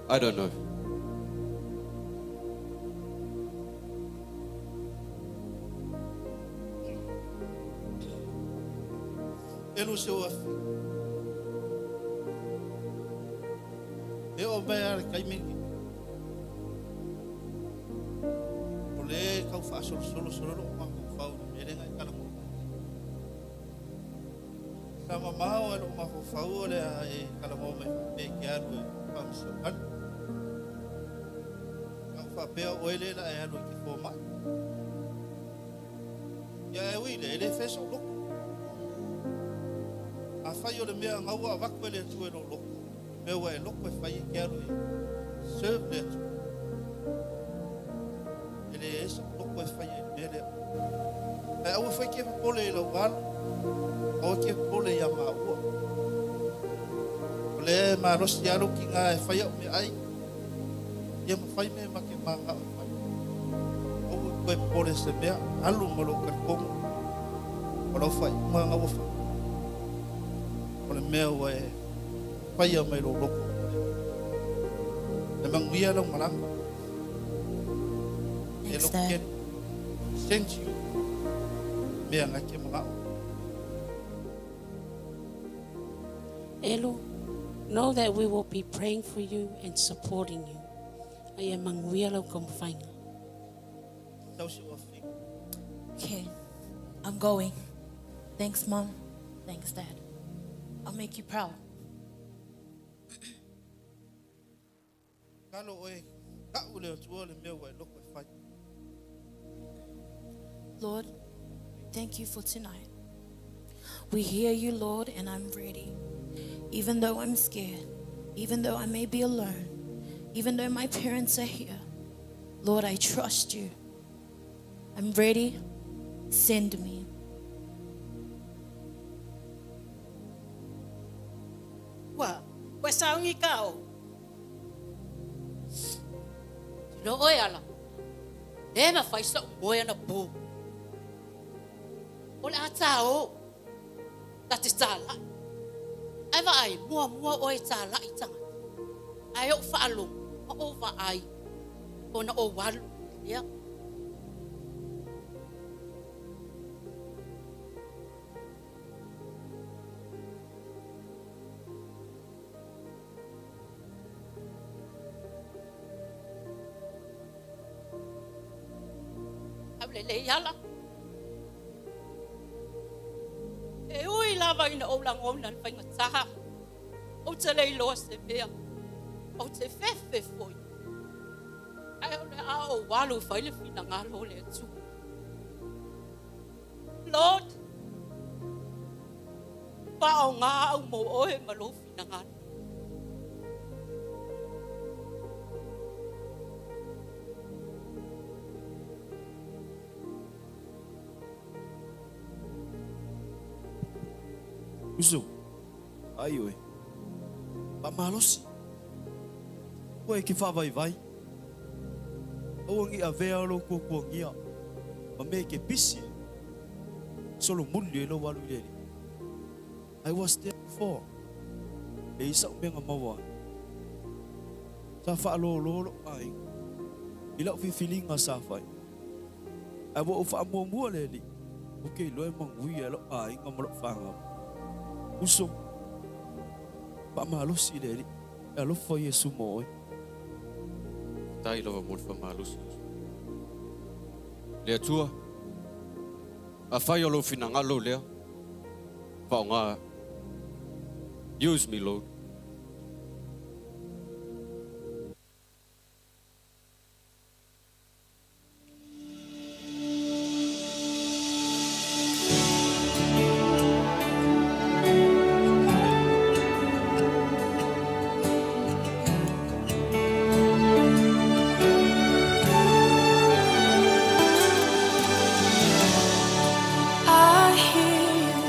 I don't know. Elu se o afi. E o mea le kaimini. O le kau whaasolosolo solo lo ma fau ni merenga i kala mo. Sa mamao e lo ma fau o le a e kala mo mai pe ke alu e whamisi o alu. Ka whapea o ele la e alu ki fō mai. Ia e ui le, e le feso loko. A whai o le mea ngaua a waku e le atu e lo loko. Mea ua e loko e whai e ke alu e serve le atu. E le esa loko e whai e mea lea. E aua whai ke pole i lau alu. Aua ke pole i a maua. O le malosi alu ki ngā e whai au me ai. Ia ma whai me ma ke mā ngā o whai. Aua koe pole se mea, alu ma lo karikongo. O lau whai unga ngā ua whai. O le mea ua e whai a mai lo loko. Le manguia lau malanga. E Thanks, loko Dad. ke send you. Mea ngā ke mga o. Elu, know that we will be praying for you and supporting you. Ai e manguia lau kamwhainga. Tau se o whing. Okay, I'm going. Thanks, Mom. Thanks, Dad. I'll make you proud. Kalo oe, kau le atua le mea ua e loko e whai. Lord, thank you for tonight. We hear you, Lord, and I'm ready. Even though I'm scared, even though I may be alone, even though my parents are here, Lord, I trust you. I'm ready. Send me. Ua, ua saungi ka o. No oe ala. Le ma fai sa moe ana pō. O le ata o. Ta te tālai. Ai va ai, mua mua oe tālai tangata. Ai o whaalongo, ma o va ai. O na o walu. Ia. Au le le ala. E ui lava ina o langona le whainga taha. O te lei loa se mea. O te fefe foi. Ai o le a o walu whai le whina ngalo le atu. Lord, pa o ngā au mō oe ma lo whina ngalo. Uso, ai oe. Pa malosi. Koe ke whawai vai. Aua ngi a vea lo kua kua ngia. Ma me ke pisi. Solo muli e lo walu lele. I was there before. E isa umenga maua. Sa wha lo lo lo ai. I lau fifilinga sa whai. Ai wa o wha mua mua lele. O ke loe mangui e lo ai ngā malo whanga. Uso. Pa malosi lele. E alofa Yesu mo oe. Tai lava mo le whamalosi. Le atua, a whai o lo whina lea. Whao ngā. Use me, Lord. I hear you.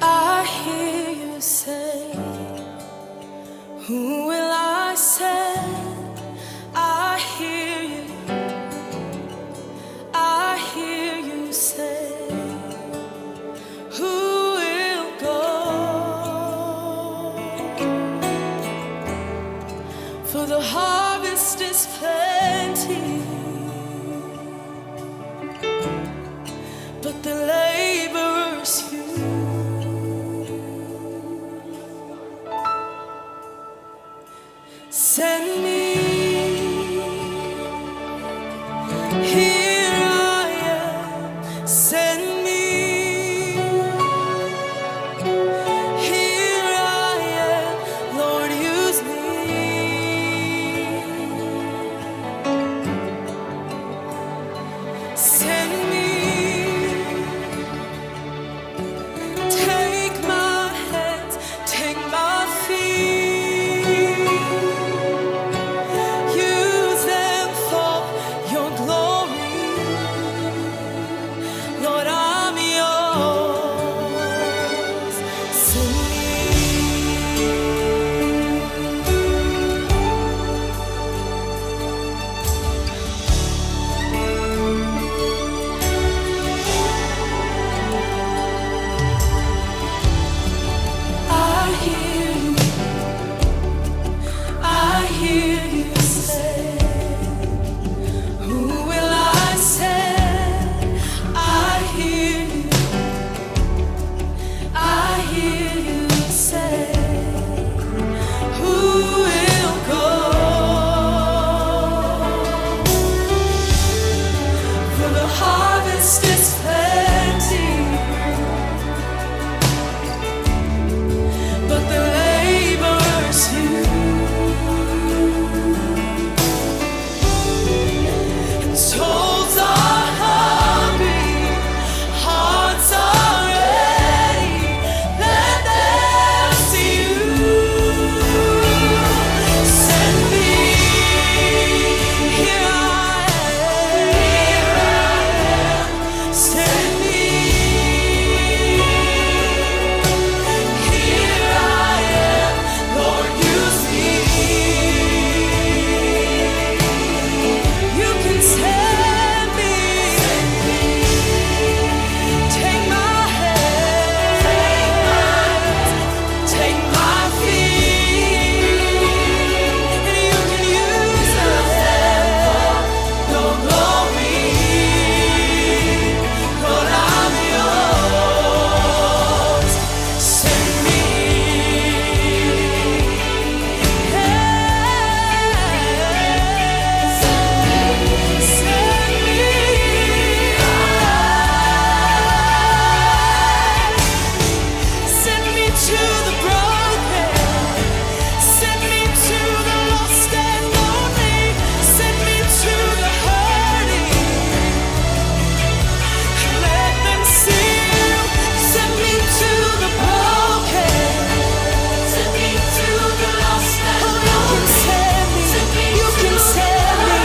I hear you say but the laborers few. Send me, here I am. Send me, here I am. Lord, use me. Send me, take my hands, take my feet. Use them for your glory. Lord, I'm yours. Send me. I hear you. I hear you say, Who will I send? I hear you. I hear you say, Who will go? For the harvest is plenty, but the laborers few. And souls are hungry, hearts are ready. Let them see you. Send me, here I am. Send me, here I am. Lord, use me. You can send me. Take my hand, take my feet, and you can use them for your glory. Lord, I'm yours. Send me. Send me. Send me to the broken. Send me to the lost and lonely. Send me to the hurting. Let them see you. Send me to the broken. Send me to the lost and lonely. Send me. You can send me.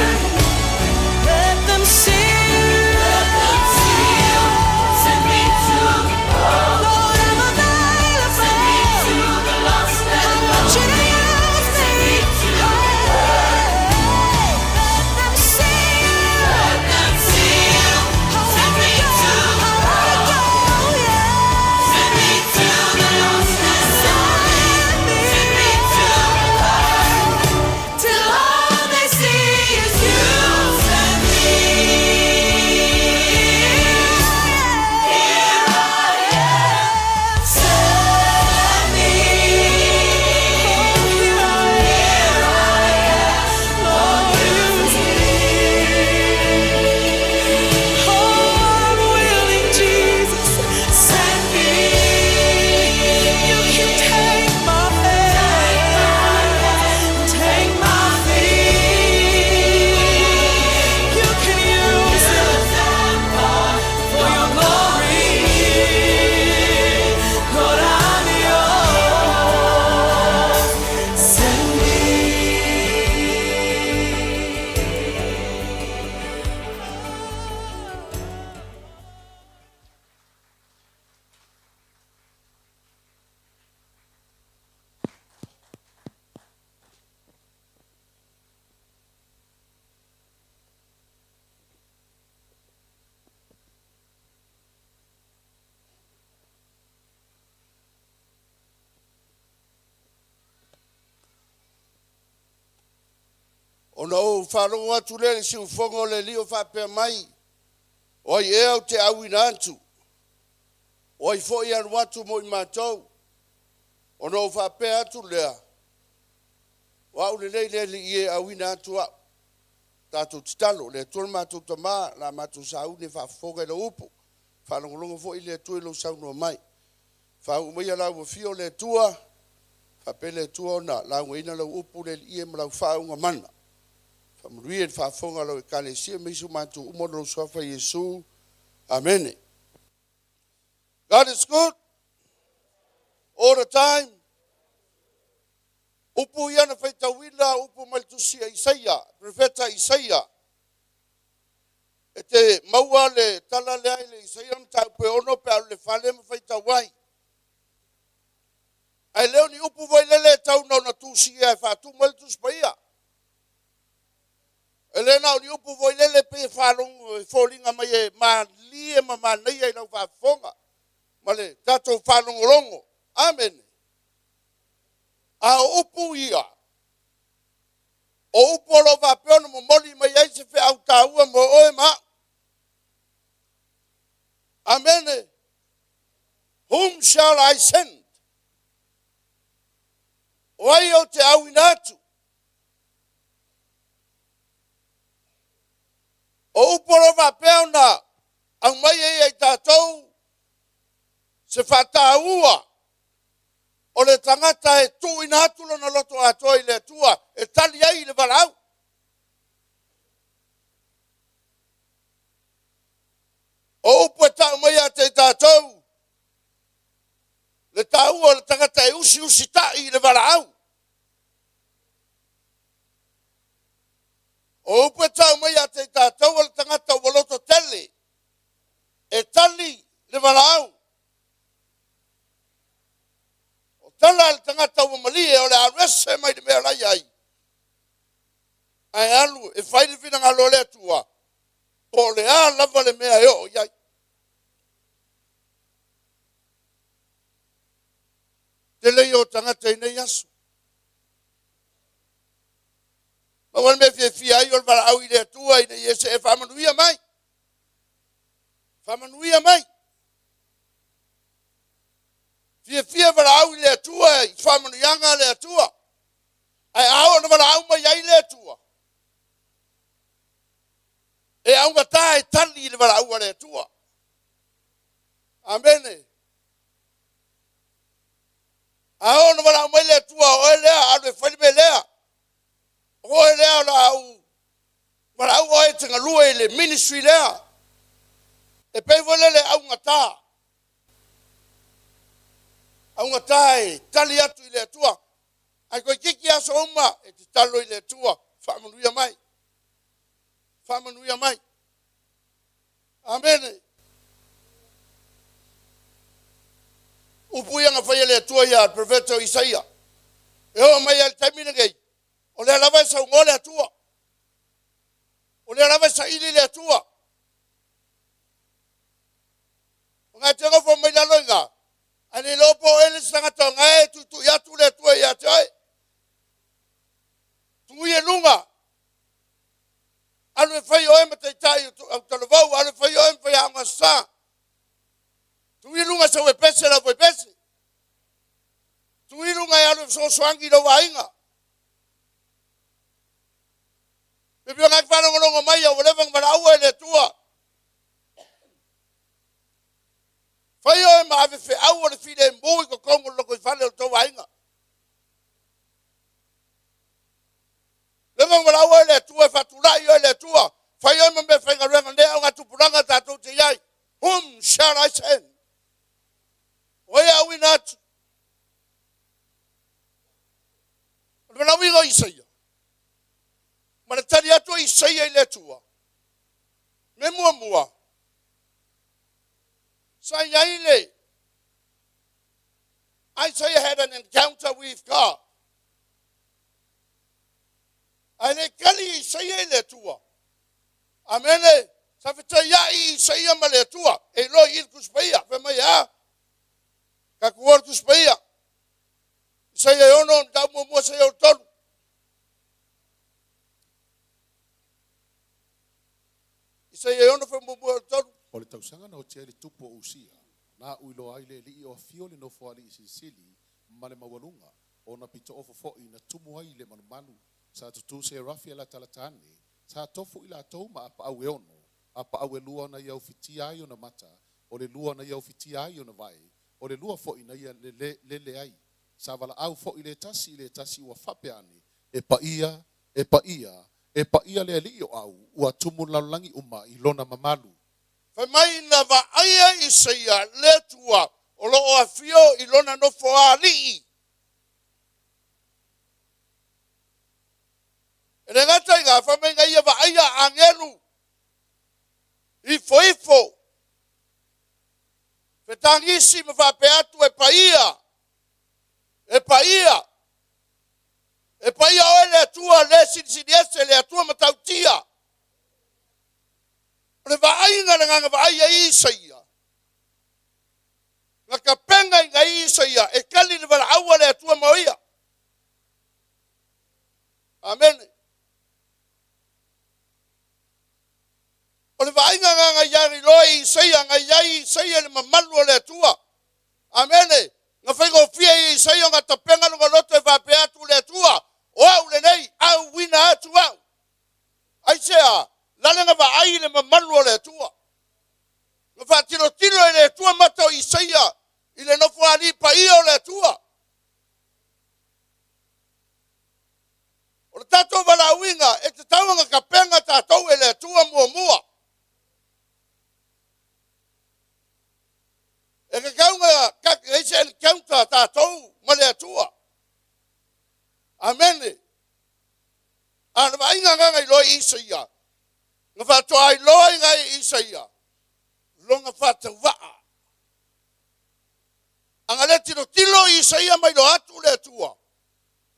Let them see you. Let them see you. Send me to the Lord, I'm available. Send me to the lost and I want you to use me. Let them see you. Let them see you. Send me to the Send me to the lost and lonely. Send me to the Till all they see is you. Send me. Here I am. Send me. Here I am. Lord, use me. Oh, I'm willing, Jesus. Send me. You can take my hand, take my feet. You can use them for your glory. Lord, I'm yours. Send me. Ona ou faalogo atu lea i le siufogo o le alii o faapea mai, O ai ea ou te auina atu? O ai foi e alu atu mo i matou? Ona ou faapea atu lea, O au lelei le Alii e, auina atu au. Tatou tatalo, Le Atua lo matou Tama, o le a matou sauni e faafofoga i lau upu, faalogologo foi le Atua i lou saunoa mai. Faauu maia lau afio le Atua, faapea le Atua ona laugaina lau upu le Alii e ma lau faauuga mana. Faamanuia i le faafofoga a lau Ekalesia ma isi o matou uma ona o lou Suafa Iesu. Amene. God is good all the time. Upu ia na faitauina, upu mai le tusi a Isaia, Profeta Isaia. E te maua le tala lea i le Isaia mataupu e 6 pe a alu i le fale ma faitau ai. Ae le o ni upu foi lele e tau na ona tusia e faatumu ai le Tusi Paia. E le na o ni upu foi lele pei e faalogo e foliga mai e malie ma manaia i lau faafofoga ma le tatou faalogologo. Amene. A o upu ia, o upu o lo o faapea ona momoli mai ai se feau taua mo oe ma au. Amene. Whom shall I send? O ai ou te auina atu? O upu o lo o faapea ona aumai ai ia i tatou se faataua o le tagata e tuuina atu lona loto atoa i le Atua e tali ai i le valaau. O upu e tau mai ia te i tatou le taua o le tagata e usiusitai i le valaau. O upu e tau mai ia te i tatou o le tagata ua loto tele e tali le valaau. O tala a le tagata ua malie o le a alu ese mai le mea la i ai, ae alu e fai le finagalo o le Atua, po o le a lava le mea e oo i ai. Tele ia o tagata i nei aso. Pau le mea e fiafia ai o le valaau i le Atua ina ia se e faamanuia mai. Faamanuia mai. Fiafia valaau i le Atua i faamanuiaga a le Atua. Ae a oo ina valaau mai ai le Atua, e augata e tali i le valaau a le Atua. Amene. A oo ina valaau mai le Atua, o oe lea, alu e fai le mea lea. O oe lea o le a ou valaau oe e te galue i le ministry lea. E pei foi lele augata. Augata e tali atu i le Atua. Ae toeitiiti aso uma e tatalo i le Atua, faamanuia mai. Faamanuia mai. Amene. Upu ia na fai e le Atua ia le profeta o Isaia. E oo mai lava i le taimi lenei, o lea lava e saunoa le Atua. O lea lava e saili le Atua. O na e te nofo mai lalo i ina, ae le iloa po o oe le isi tagata o na e tuitui atu le Atua ia te oe. Tui e luga, alu e fai oe ma taitai o talavou, alu e fai oe ma faiaoga sa. Tui i luga sau e pese lau fuaipese. Tui i luga e alu e fesoasoani i lou aiga. Pe pei ona e faalogologo mai ua leva ona valaau e le Atua. Fai oe ma ave feau o le filemu i totonu o le lotoifale o le tou aiga. Leva ona valaau oe le Atua e faatulai oe le Atua. Fai oe ma mea faigaluega lea o ngā tupulaga tatou te i ai. Whom shall I send? O ai e auina atu? O le valaauina o Isaia. Ma le tali atu o Isaia i le Atua. Me muamua, sa i ai le Isaiah had an encounter with God. Ae le tali Isaia i le Atua. Amene. Sa fetaiai Isaia ma le Atua. E iloa i i le Tusi Paia. Fai mai e a? Tatou o le Tusi Paia. Isaia e 6, mataupu muamua, Isaia 3. Isaia e 6, fai muamua o le 3. tausaga na otia ai le tupu o Usia, na a'u iloa ai le Alii o afio i le nofoalii silisili ma le maualuga, ona pitoofo fo'i na tumu ai le malumalu. Sa tutū serafi e latalata ane, sa tofu i latou ma apaau e ono, apaau e lua na ia ufitia ai ona mata, o le lua na ia ufitia ai ona vae, o le lua fo'i na ia lele, lele ai. Sa valaau fo'i le tasi i le tasi ua faapea ane, E paia, e paia, e paia le Alii o au, ua tumu le lalolagi uma i lona mamalu. Fai mai na vaaia Isaia le Atua o lo o afio i lona nofoalii. E le gata i lena, fai mai na ia vaaia agelu ifoifo, fetagisi ma faapea atu, E paia, e paia, e paia oe le Atua le Silisili Ese, le Atua matautia. O le vaaiga le agaga vaai ai Isaia, na tapena i nai Isaia e tali le valaau a le Atua mo ia. Amene. O le vaaiga na na ia iloa i Isaia, na i ai Isaia i le mamalu o le Atua. Amene. Na faigofie i Isaia ona tapena lona loto e faapea atu le Atua, o au lenei, auina atu au. Aisea? Lale na vaai i le mamalu o le Atua. Na faatilotilo e le Atua mata o Isaia i le nofoalii paia o le Atua. O le tatou valaauina, e tatau ona tapena tatou e le Atua muamua. E tatau ona i ai se encounter tatou ma le Atua. Amene. A o le vaaiga agaga iloa i Isaia, na faatoa iloa i nai Isaia lona faatauvaa. Aga le tilotilo i Isaia mai loa atu le Atua,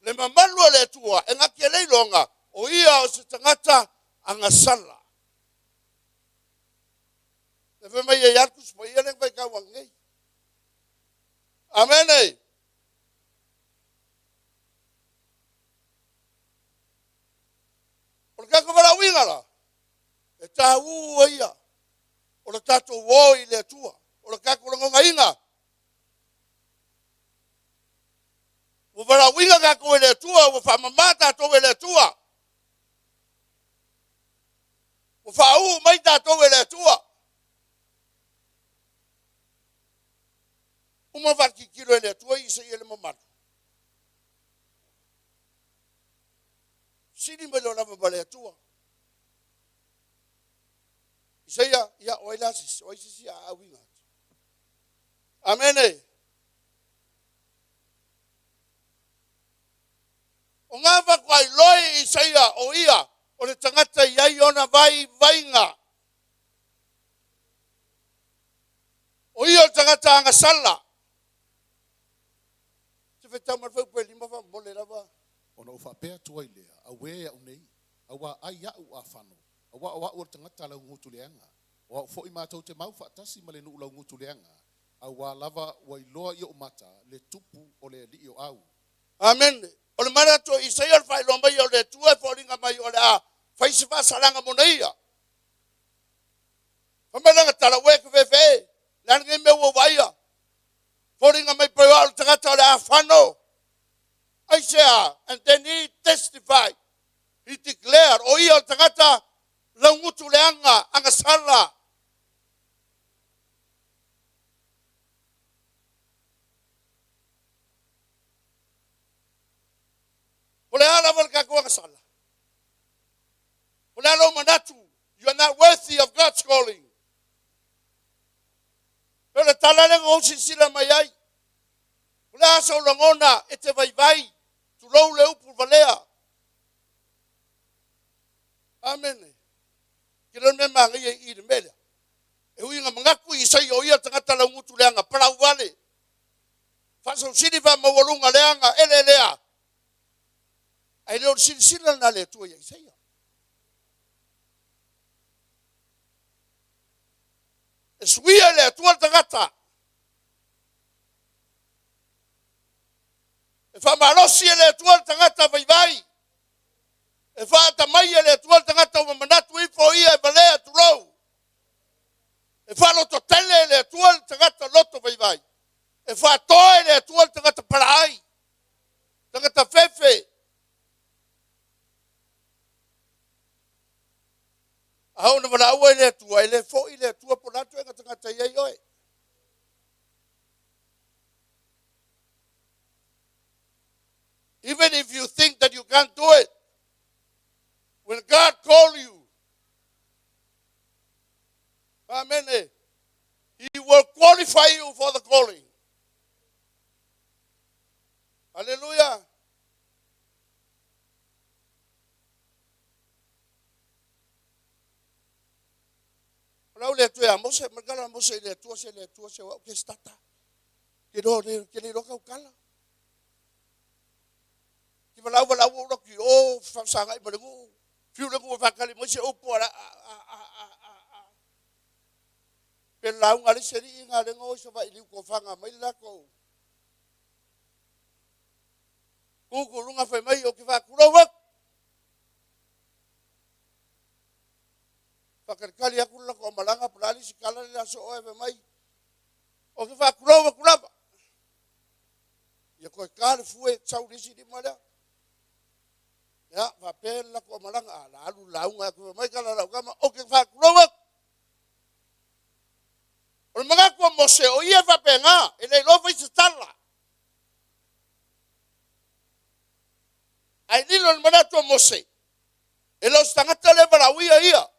le mamalu o le Atua, e gati e le iloga, o ia o se tagata agasala. Le fai mai e atu se paia le faitau anei. Amene. O le tatou valaauina la, e tāua ia o le tatou o i le Atua, o le tatou lagonaina. Ua valaauina tatou e le Atua, ua faamamā tatou e le Atua, ua faauu mai tatou e le Atua. Uma faatilotilo e le Atua Isaia le mamalu. Sili mai loa lava ma le Atua. Isaia, ia, o ai la sisi, o ai sisi a auina atu. Amene. O ngā whakuai loi Isaia o ia o le tagata i ai ona vai vainga. O ia o le tagata agasala. Te whetau mai whau pe lima wha mole lava. Ona ou faapea atu ai lea, Auē a'u nei, auā ai a'u afano, auā o a'u o le tagata laugutu leaga, o a'u fo'i matou te mau faatasi ma le nuu laugutu leaga, auā lava ua iloa i o'u mata le tupu o le Alii o au. Amene. O le manatu o Isaia o le faailoa mai o le Atua e foliga mai o le a fai se faasalaga mona ia. Fai mai lana tala, ue ke fefe, le a lenei mea ua ou vaaia. Foliga mai pei o au le tagata o le a fano. Aisea? And then he testified. He declared, o ia o le tagata laugutu leaga, agasala. O le a lava le tatou agasala? O le a lou manatu? You are not worthy of God's calling. O le tala lea na ou silasila mai ai. O le a sou lagona e te vaivai, tulou le upu valea. Amene. Ke leo le mea manaia i i le mea lea. E ui ina manatu i Isaia o ia le tagata laugutu leaga, palau vale, faasausili faamaualuga leaga, eleelea. Ae le o le silasila lena a le Atua ia Isaia. E suia e le Atua le tagata. E faamalosi e le Atua le tagata vaivai. E faatamai e le Atua le tagata ua manatu ifo ia e valea, tulou. E faalototele e le Atua le tagata loto vaivai. E faatoa e le Atua le tagata palaai. Tagata fefe. A ona valaau ai le Atua, e le foi le Atua po o le a ituaiga tagata e i ai oe. Even if you think that you can't do it, when God call you, amen, He will qualify you for the calling. Hallelujah. O lau le Atua ia Mose, ma le Mose i le Atua, se le Atua, se wau ke stata. Ke no ne, ke le roka ukala. Ki walau walau o ki o whasangai ma le ngu. Fiu le ngu whakali mo se upu ala a a a a a a. Pe lau ngā le seri i ngā lenga o sa vai liu ko whanga mai la ko. Kuku runga whai mai o ki whakura wak. Whakalikali aku la ko malanga pulali si kala le aso oe whai mai. O ki whakura wak lava. Ia koe ka le fue tau lisi di malea. Ia, whapea la ko malanga. A la alu launga aku mai kala lau kama. O ki whakura wak. O le magaku o Mose o ia whapenga. E le lofa i se tala. Ai lilo le manatu o Mose. E lo se tagata le valauia ia.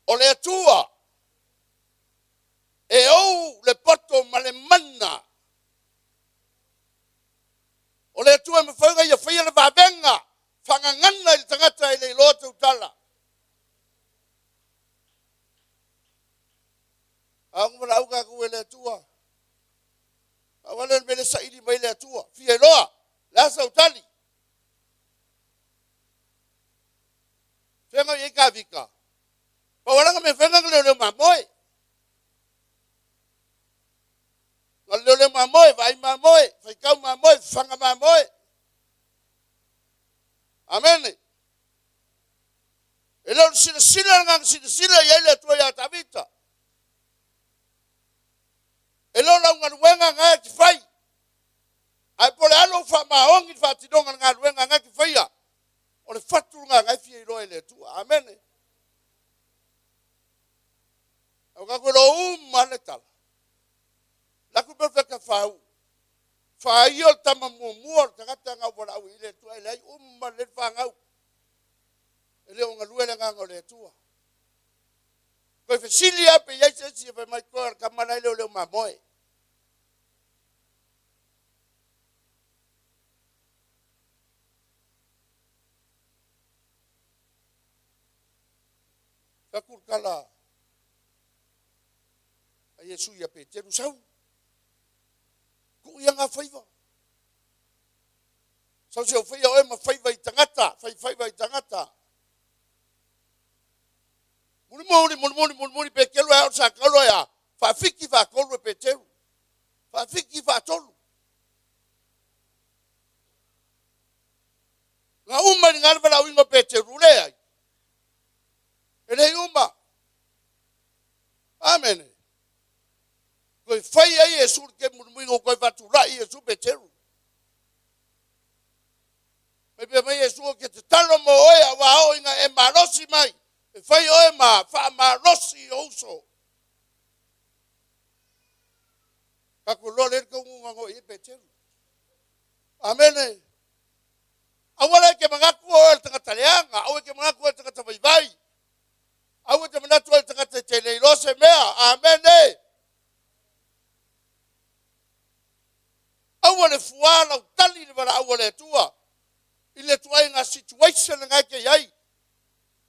O le Atua. E ou le poto ma le mana. O le Atua e mawhaunga ia whaia le vavenga. Whangangana i le tagata e le iloa tautala. A unga mala auka ku e le Atua. A wale le mele saili mai le Atua. Fia iloa. Le asa utali. Whenga i ka vika. Pa walanga me whenga leo leo mamoe. Nga leo leo mamoe, vai mamoe, whaikau mamoe, whanga mamoe. Amen. E leo sila sila nganga sila sila ia ile Atua ia Tavita. E leo lau ngaluenga ngā ki whai. Ai pole alo wha maongi wha tinonga ngaluenga ngā ki whaia. O le fatu ngā ngai fia iloa i le Atua. Amen. Au ka koe lo uma le tala. Laku pe wheka whau. Whaia o le tama muamua o le tagata ngau wala au i le Atua. E le ai uma le whangau. E le o ngalue le nganga o le Atua. Koe whesili ape iai se esi e whai mai koe al kamana i leo leo mamoe. Kakurkala a Iesu ia Peteru sau. Ku ia ngā whaiva. Sau se o whaia oe ma whaiva i tangata, whai whaiva i tangata. Muli muli, muli muli, muli muli, pe kelo e sa kalo ia. Whawhiki whakolu e Peteru. Whawhiki whatolu. Ngā uma ni ngā wala uingo Peteru le ai. E le uma. Amen. Koe whai ai e suri ke murimuingo koe whaturai e su Peteru. Mai pe mai e sua ke te talo mo oe a wā o inga e malosi mai. E whai oe ma wha malosi o uso. Ka ku loa le ka unga ngo i Peteru. Amen. Awala ke mangaku o le tangata leanga, awe ke mangaku o le tangata vaivai. Awe te manatu o le tangata te le ilo se mea. Amen. Aua le fuala o tali le wala aua le Atua. I le tua i ngā situation ngai ke iai.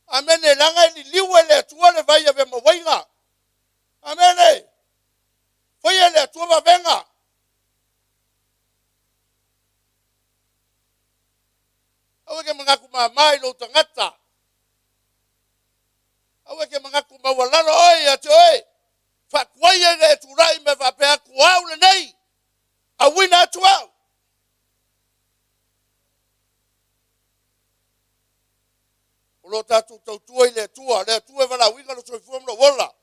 Amen. Langa i liwe le Atua le vai ave mawainga. Amen. Whai le Atua wawenga. Aua ke mangaku mamai lo tangata. Aua ke mangaku mawalalo oi ate oi. Whakuai e turai me whapea kuau le nei. A wina atu au. O lo tātou tautua i le Atua. Le Atua e wala winga lo soifua mlo wola.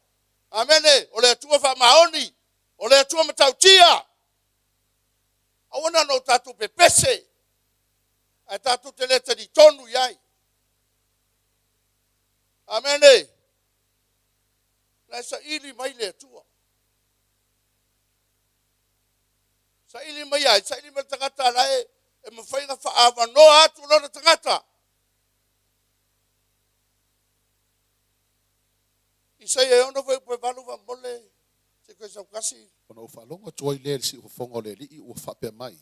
Amene, o le Atua faamaoni, o le Atua matautia. Aua na ona o tatou pepese, ae tatou te le talitonu i ai. Amene. La e saili mai le Atua. Saili mai ai, saili mai le tagata la e e mafai ona faaavanoa atu lona tagata. Isaia e ono foi pe valu faamolemole se i toe saukasi. Ona ou faalogo atu ai lea i le siufofoga o le Alii ua faapea mai,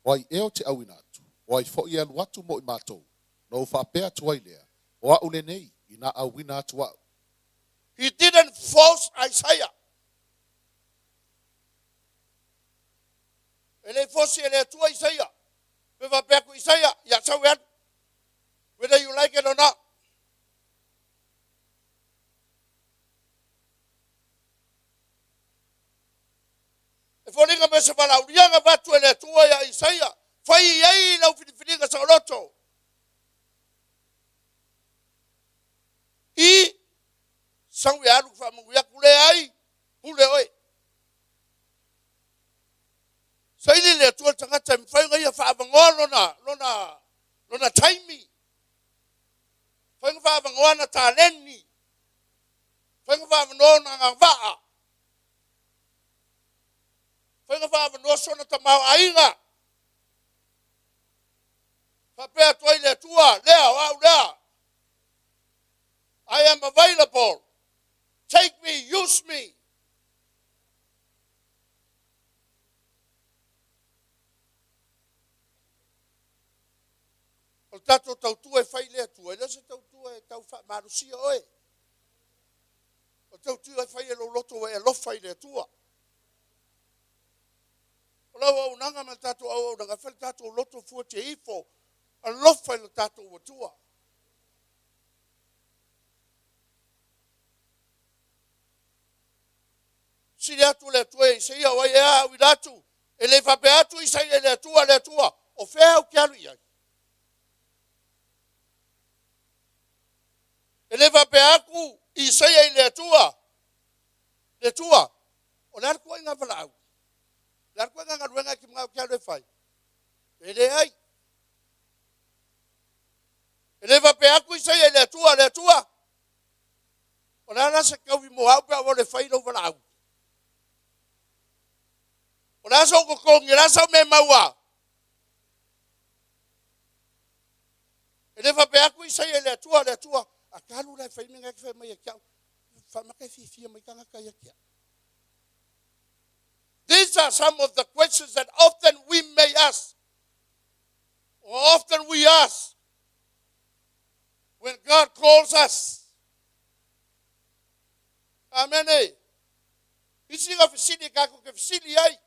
O ai ea ou te auina atu? O ai foi e alu atu mo i matou? Ona ou faapea atu ai lea, O a'u lenei, inā auina atu a'u. He didn't force Isaiah. E le i fosi e le Atua Isaia. Pe faapea atu Isaia, ia sau e alu. Whether you like it or not. E foliga mai o se valaauliaga avatu e le Atua ia Isaia, fai i ai lau filifiliga saoloto. I sau e alu faamanuia atu, leai, pule oe. Saili le Atua le tagata e mafai ona ia faaavanoa lona, lona, lona taimi, mafai ona faaavanoa ana taleni, mafai ona faaavanoa ona agavaa, mafai ona faaavanoa sona tamaoaiga. Faapea atu ai le Atua, lea, o au lea. I am available. Take me, use me. O le tatou tautua e fai i le Atua, e le o se tautua e tau faamalosia oe. O le tautua e fai e lou loto ua e alofa i le Atua. O lau auaunaga ma le tatou auaunaga, e fai le tatou loto fuatia ifo, alofa i lo tatou Atua. Sili atu le Atua ia Isaia, o ai ea a auina atu? E le faapea atu Isaia i le Atua, le Atua, o fea ou te alu i ai? E le faapea atu Isaia i le Atua, le Atua, o le a le tuuaiga valaau? O le a le tuuaiga galuega e te manao ou te alu e fai? E leai. E le faapea atu Isaia i le Atua, le Atua, o le a la se taui mo au pe a ou alu e fai lou valaau? O le a sou totogi, o le a sau mea e maua? E le faapea atu Isaia i le Atua, le Atua, a ta alu la e fai le mea lena e te fai mai ia te au, faamata e fiafia mai tagata ia te au. These are some of the questions that often we may ask, or often we ask, when God calls us. Amene. Isi nga fesili e tatou te fesili ai.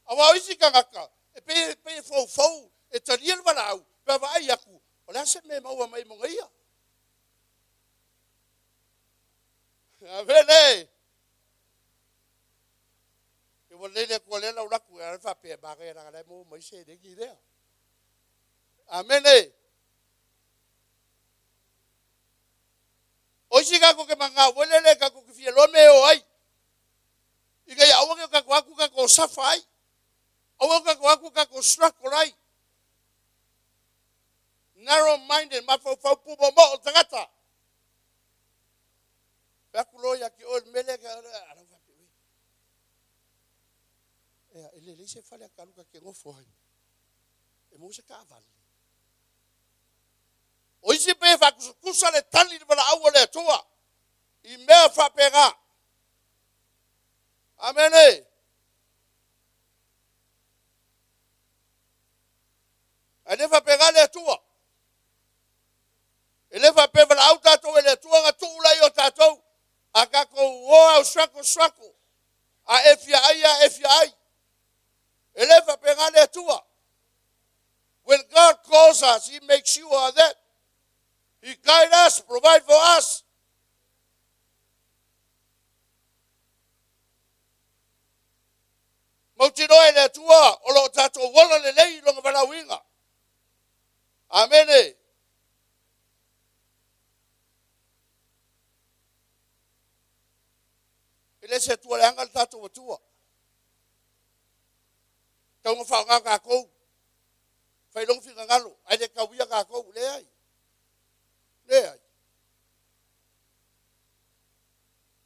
Aua o isi tagata, e pei, e pei e foufou, e talia le valaau, pe a vaai atu, o le a se mea e maua mai mo ia. Amene. E ua lele atu lea lau latu, e faapea, manaia leaga la e maua mai seleni lea. Amene. O isi tatou te manao foi lele tatou te fia iloa mea e o ai. Ina ia aua ne i o tatou atu tatou suffer ai. Aua o tatou atu tatou struggle ai. Narrow minded, mafaufau pumoomoo o le tagata. Fai atu loa ia te oe le mea lea, ala faapea, ea, e lelei se fale a ta alu ta te nofo ai. E maua se taavale. O isi pei e faatusatusa le tali i le valaau a le Atua i mea faapena. Amene. Ae le faapena le Atua. E le faapea valaau tatou e le Atua ona tuu lea o tatou a tatou o au struggle struggle. A e fia ai a e fia ai. E le faapena le Atua. When God calls us, He makes sure that He guide us, provide for us. Mautinoa e le Atua o lo o tatou ola lelei i lona valaauina. Amene. le se Atua leaga le tatou Atua. Tau na faaaoga tatou. Fai lona finagalo, ae le tauia tatou. Leai. Leai.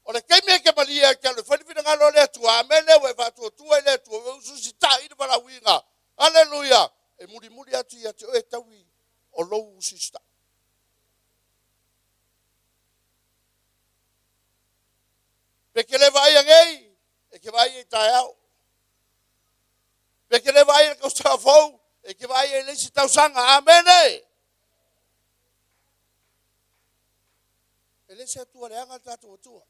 O le taimi e te malie ai e te alu e fai le finagalo o le Atua, amene, ua e faatuatua i le Atua, ua e usiusitai i le valaauina. Aleluia! E mulimuli atu ia te oe e taui o lou usiusitai. Pe e te le vaaia nei, e te vaaia i taeao. Pe e te le vaaia i le tausaga fou, e te vaaia i le isi tausaga. Amene! E le se Atua leaga le tatou Atua.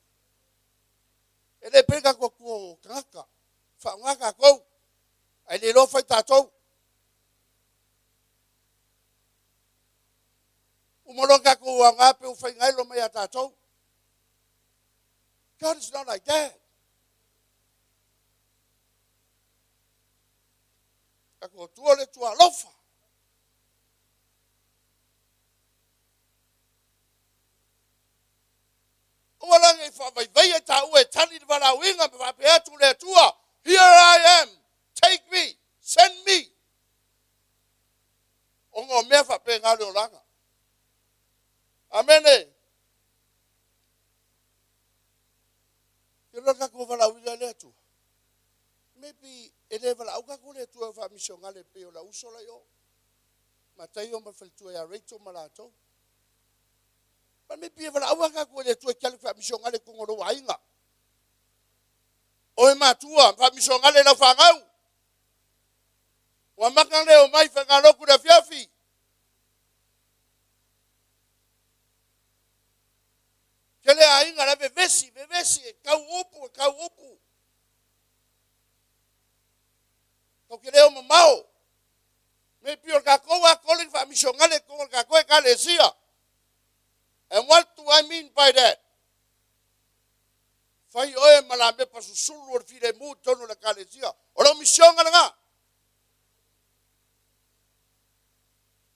E le pei le tatou Atua o tagata. Faaaoga tatou, ae le iloa fai tatou. Uma loa tatou aoga pe ua fai gaelo mai ia tatou. God is not like that. Tatou Atua le Atua alofa. Aua la ne i faavaivaia i taua e tali le valaauina ma faapea atu le Atua, Here I am, take me, send me. Ona o mea faapena le olaga. Amene. Ke loa tatou valaauina e le Atua. Maybe e le valaau tatou le Atua e faamisionale pei o le uso la i o. Mataio ma le faletua ia Rachel ma latou. Ma maybe e valaau lava tatou e le Atua e te alu e faamisionale i totonu o lou aiga. O e matua, faamisionale i lau fanau. Ua mata le omai i faigalotu i le afiafi. Tele aiga la vevesi, vevesi, e tau upu, e tau upu. Tau te le o mamao. Maybe o le tatou a calling faamisionale i totonu o le tatou ekalesia. And what do I mean by that? Fai oe ma lamepa susulu o le filemu i totonu o le ekalesia. O lau misioga lena.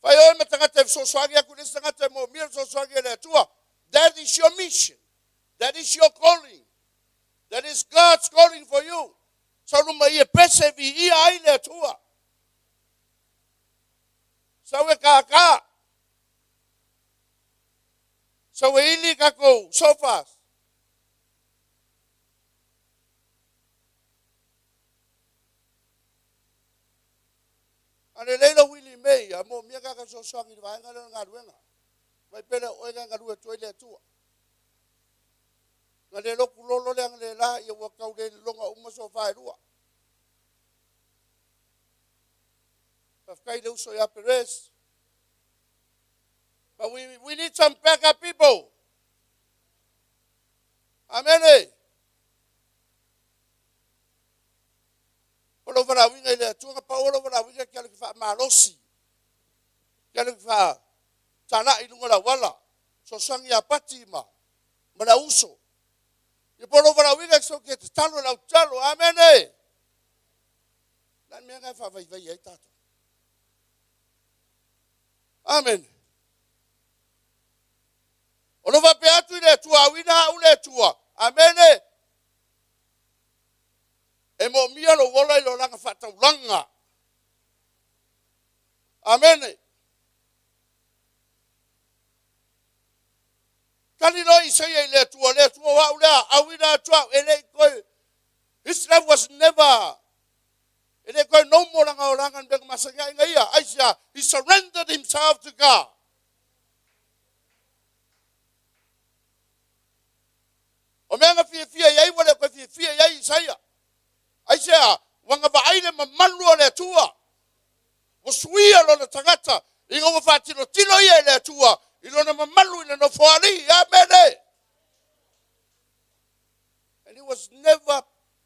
Fai oe ma tagata e fesoasoani atu i le isi tagata e moomia le fesoasoani a le Atua. That is your mission. That is your calling. That is God's calling for you. Sau luma i e pese e viia ai le Atua. Sau e kākā. Sau e ili tatou sofas. A lelei lou ili mea ia, moomia tagata fesoasoani i le vaega lea o le galuega. Vai pea lea o oe na galue atu ai le Atua. Na le lotu lolo le analeila, ia ua tau le lologa uma sofa e lua. Faafetai i le uso ia Perez. But we need some backup people. Amene. O lou valaauina i le Atua, na pau o lou valaauina ke alu ki faamalosi, ke alu ki faatalai i luga o le auala, fesoasoani ia Pati ma le auuso. Ia po o lou valaauina e ke tatalo i le autalo. Amene. O le a le mea lena e faavaivaia ai tatou? Amene. O lou faapea atu i le Atua, auina au le Atua. Amene. E moomia lou ola i le olaga faataulaga. Amene. Tali loa Isaia i le Atua, le Atua o au lea, auina atu au, e le i toe, his life was never, e le toe normal lana olaga i le mea na masani ai ina ia. Aisea, he surrendered himself to God. O mea na fiafia i ai, ua le toe fiafia i ai Isaia. Aisea, ua na vaai le mamalu o le Atua. Ua suia lona tagata ina ua faatilotilo ia i le Atua i lona mamalu i le nofoalii. Amene. And he was never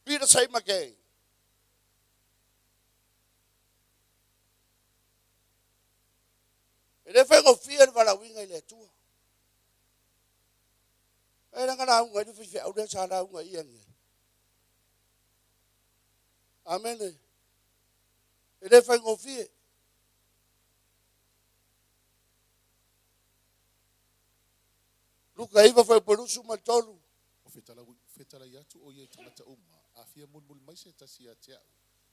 be the same again. E le faigofie le valaauina i le Atua. E leaga lauga ai le faifeau lea sa lauga i ia nei. Amene. E le faigofie. Luka 9 fuaiupu 23. O Fetalai atu ʻo ia i tagata uma, a fia mulimuli mai se tasi ia te aʻu,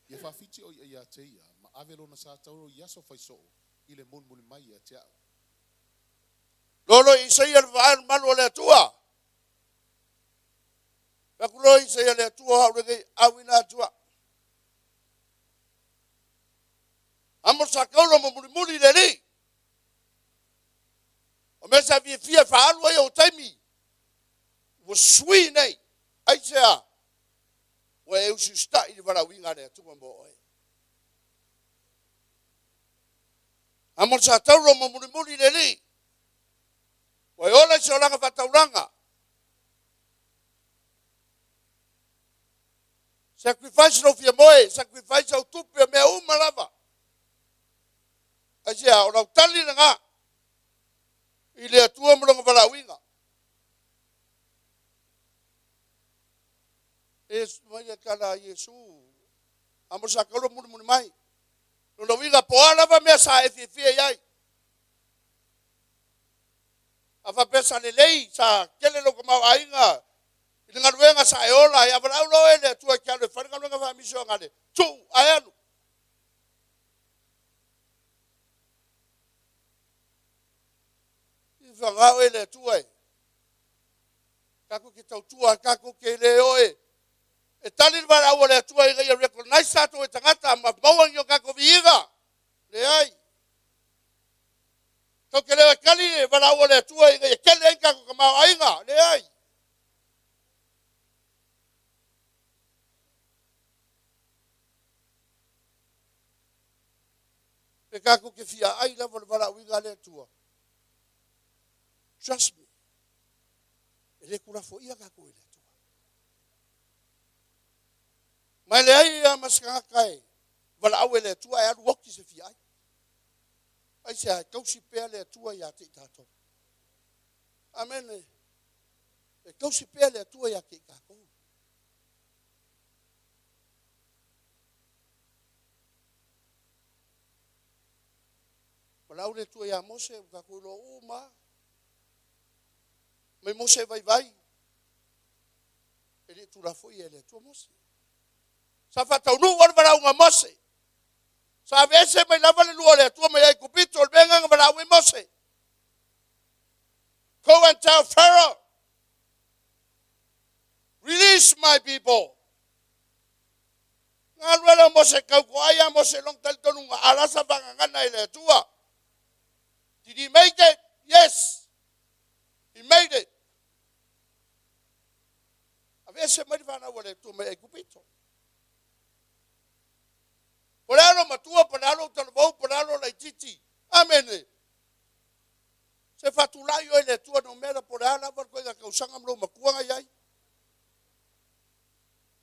ia faafiti ʻo ia iā te ia, ma ave lona satauro i aso fai soʻo i le mulimuli mai ia te aʻu. Lolo i Isaia le vaai le malu o le Atua. Faku loa Isaia le Atua o au lenei auina atu au. Amo sa kaula ma mulimuli le alii. O mea sa fiafia e faaalu ai ou taimi, ua sui nei. Aisea? Ua e usiusitai i le valaauina a le Atua mo oe. Amo sa tauro ma mulimuli le alii. Ua e ola i se olaga faataulaga. Sacrifice lou fia moe, sacrifice au tupe, o mea uma lava. Aisea? O lau tali lena i le Atua ma lona valaauina. E mai le tala a Iesu, amo sa tauro mulimuli mai. Lona uiga po o a lava mea sa e fiafia i ai. A faapea sa lelei, sa tele lou tamaoaiga i le galuega sa e ola ai, a valaau loa oe e le Atua e te alu e fai le galuega faamisionale, tuu ae alu. I faga oe e le Atua e tatou te tautua, tatou te le o e e tali le valaau a le Atua ina ia recognize tatou e tagata ma maua ni o tatou viiga. Leai. Tatou te le o e tali le valaau a le Atua ina ia tele ai ni tatou tamaoaiga. Leai. Pe tatou te fia ai lava le valaauina a le Atua. Trust me. E le tulafoia tatou e le Atua. Ma e leai lava ma se tagata e valaau e le Atua ae alu oti se fia ai. Aisea? E tausi pea le Atua ia te i tatou. Amene. E tausi pea le Atua ia te i tatou. Valaau le Atua ia Mose, ua tatou iloa uma lava. Mai Mose e vaivai, e le i tulafoia e le Atua Mose. Sa faataunuu lava le valaauga a Mose. Sa aveese mai lava le lua o le Atua mai Aikupito, o le mea lena na valaau ai Mose. Go and tell Pharaoh, release my people. Na alu ai o Mose tau toai a Mose lona talitonuga, a la sa faagagana e le Atua. Did he make it? Yes. He made it. Aveese mai le fanau a le Atua mai Aikupito. Po o le a lou matua, po o le a lou talavou, po o le a lou laitiiti. Amene. Se faatulai oe i le Atua numera po o le a lava le ituaiga tausaga ma lou matua na i ai.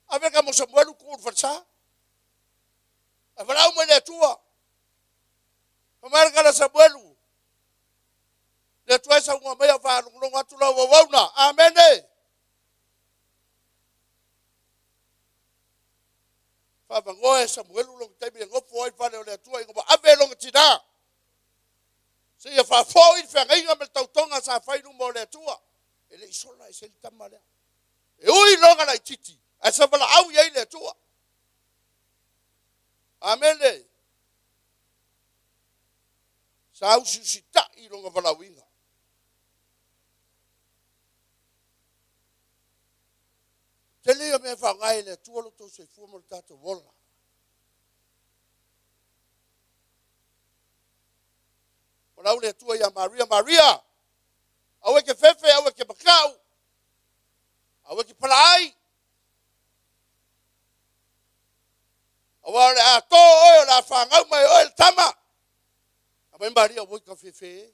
Ave ka mo Samuelu tuu i le falesa. Ae valaau mai le Atua. Fai mai le tala a Samuelu, Le Atua e saunoa mai a o faalogologo atu lau auauna. Amene. Faavanoa e Samuelu lona taimi e nofo ai i le fale o le Atua ina ua ave lona tinā seia faafoi le feagaiga ma le tautoga sa fai i luma o le Atua. E le i sola ese ai le tama lea. E ui lona laitiiti, ae sa valaau i ai le Atua. Amene. Sa usiusitai i lona valaauina. Tele ia mea e faaaoga e le Atua lo outou soifua ma lo tatou ola. Valaau le Atua ia Maria, Maria, aua e te fefe, aua e te matau, aua e te palaai, aua o le a tō oe, o le a fanau mai oe le tama. A mai Maria, oi ka fefe e,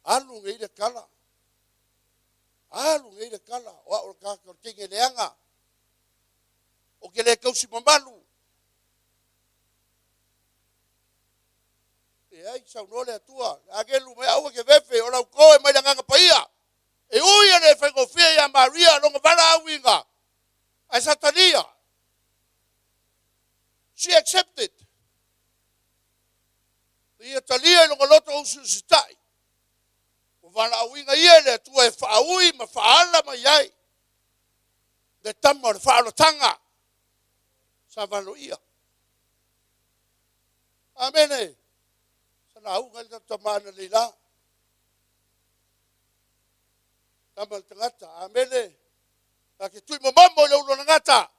alu nei le tala, alu nei le tala, o au o le tagata o le teine leaga, ou te le tausi mamalu. Leai, saunoa le Atua, le agelu mai, aua e te fefe, o lau tō e mai le Agaga Paia. E ui e le faigofie ia Maria lona valaauina, ae sa talia. She accepted. Ia talia i lona loto usiusitai. Ua valaauina ia e le Atua e faaui ma faaala mai ai. Le tama o le faaolataga sa valoia. Amene. Sana auga le tatou tama analeila la. Tama le tagata. Amene. A ke tui momomo i le ulo gata.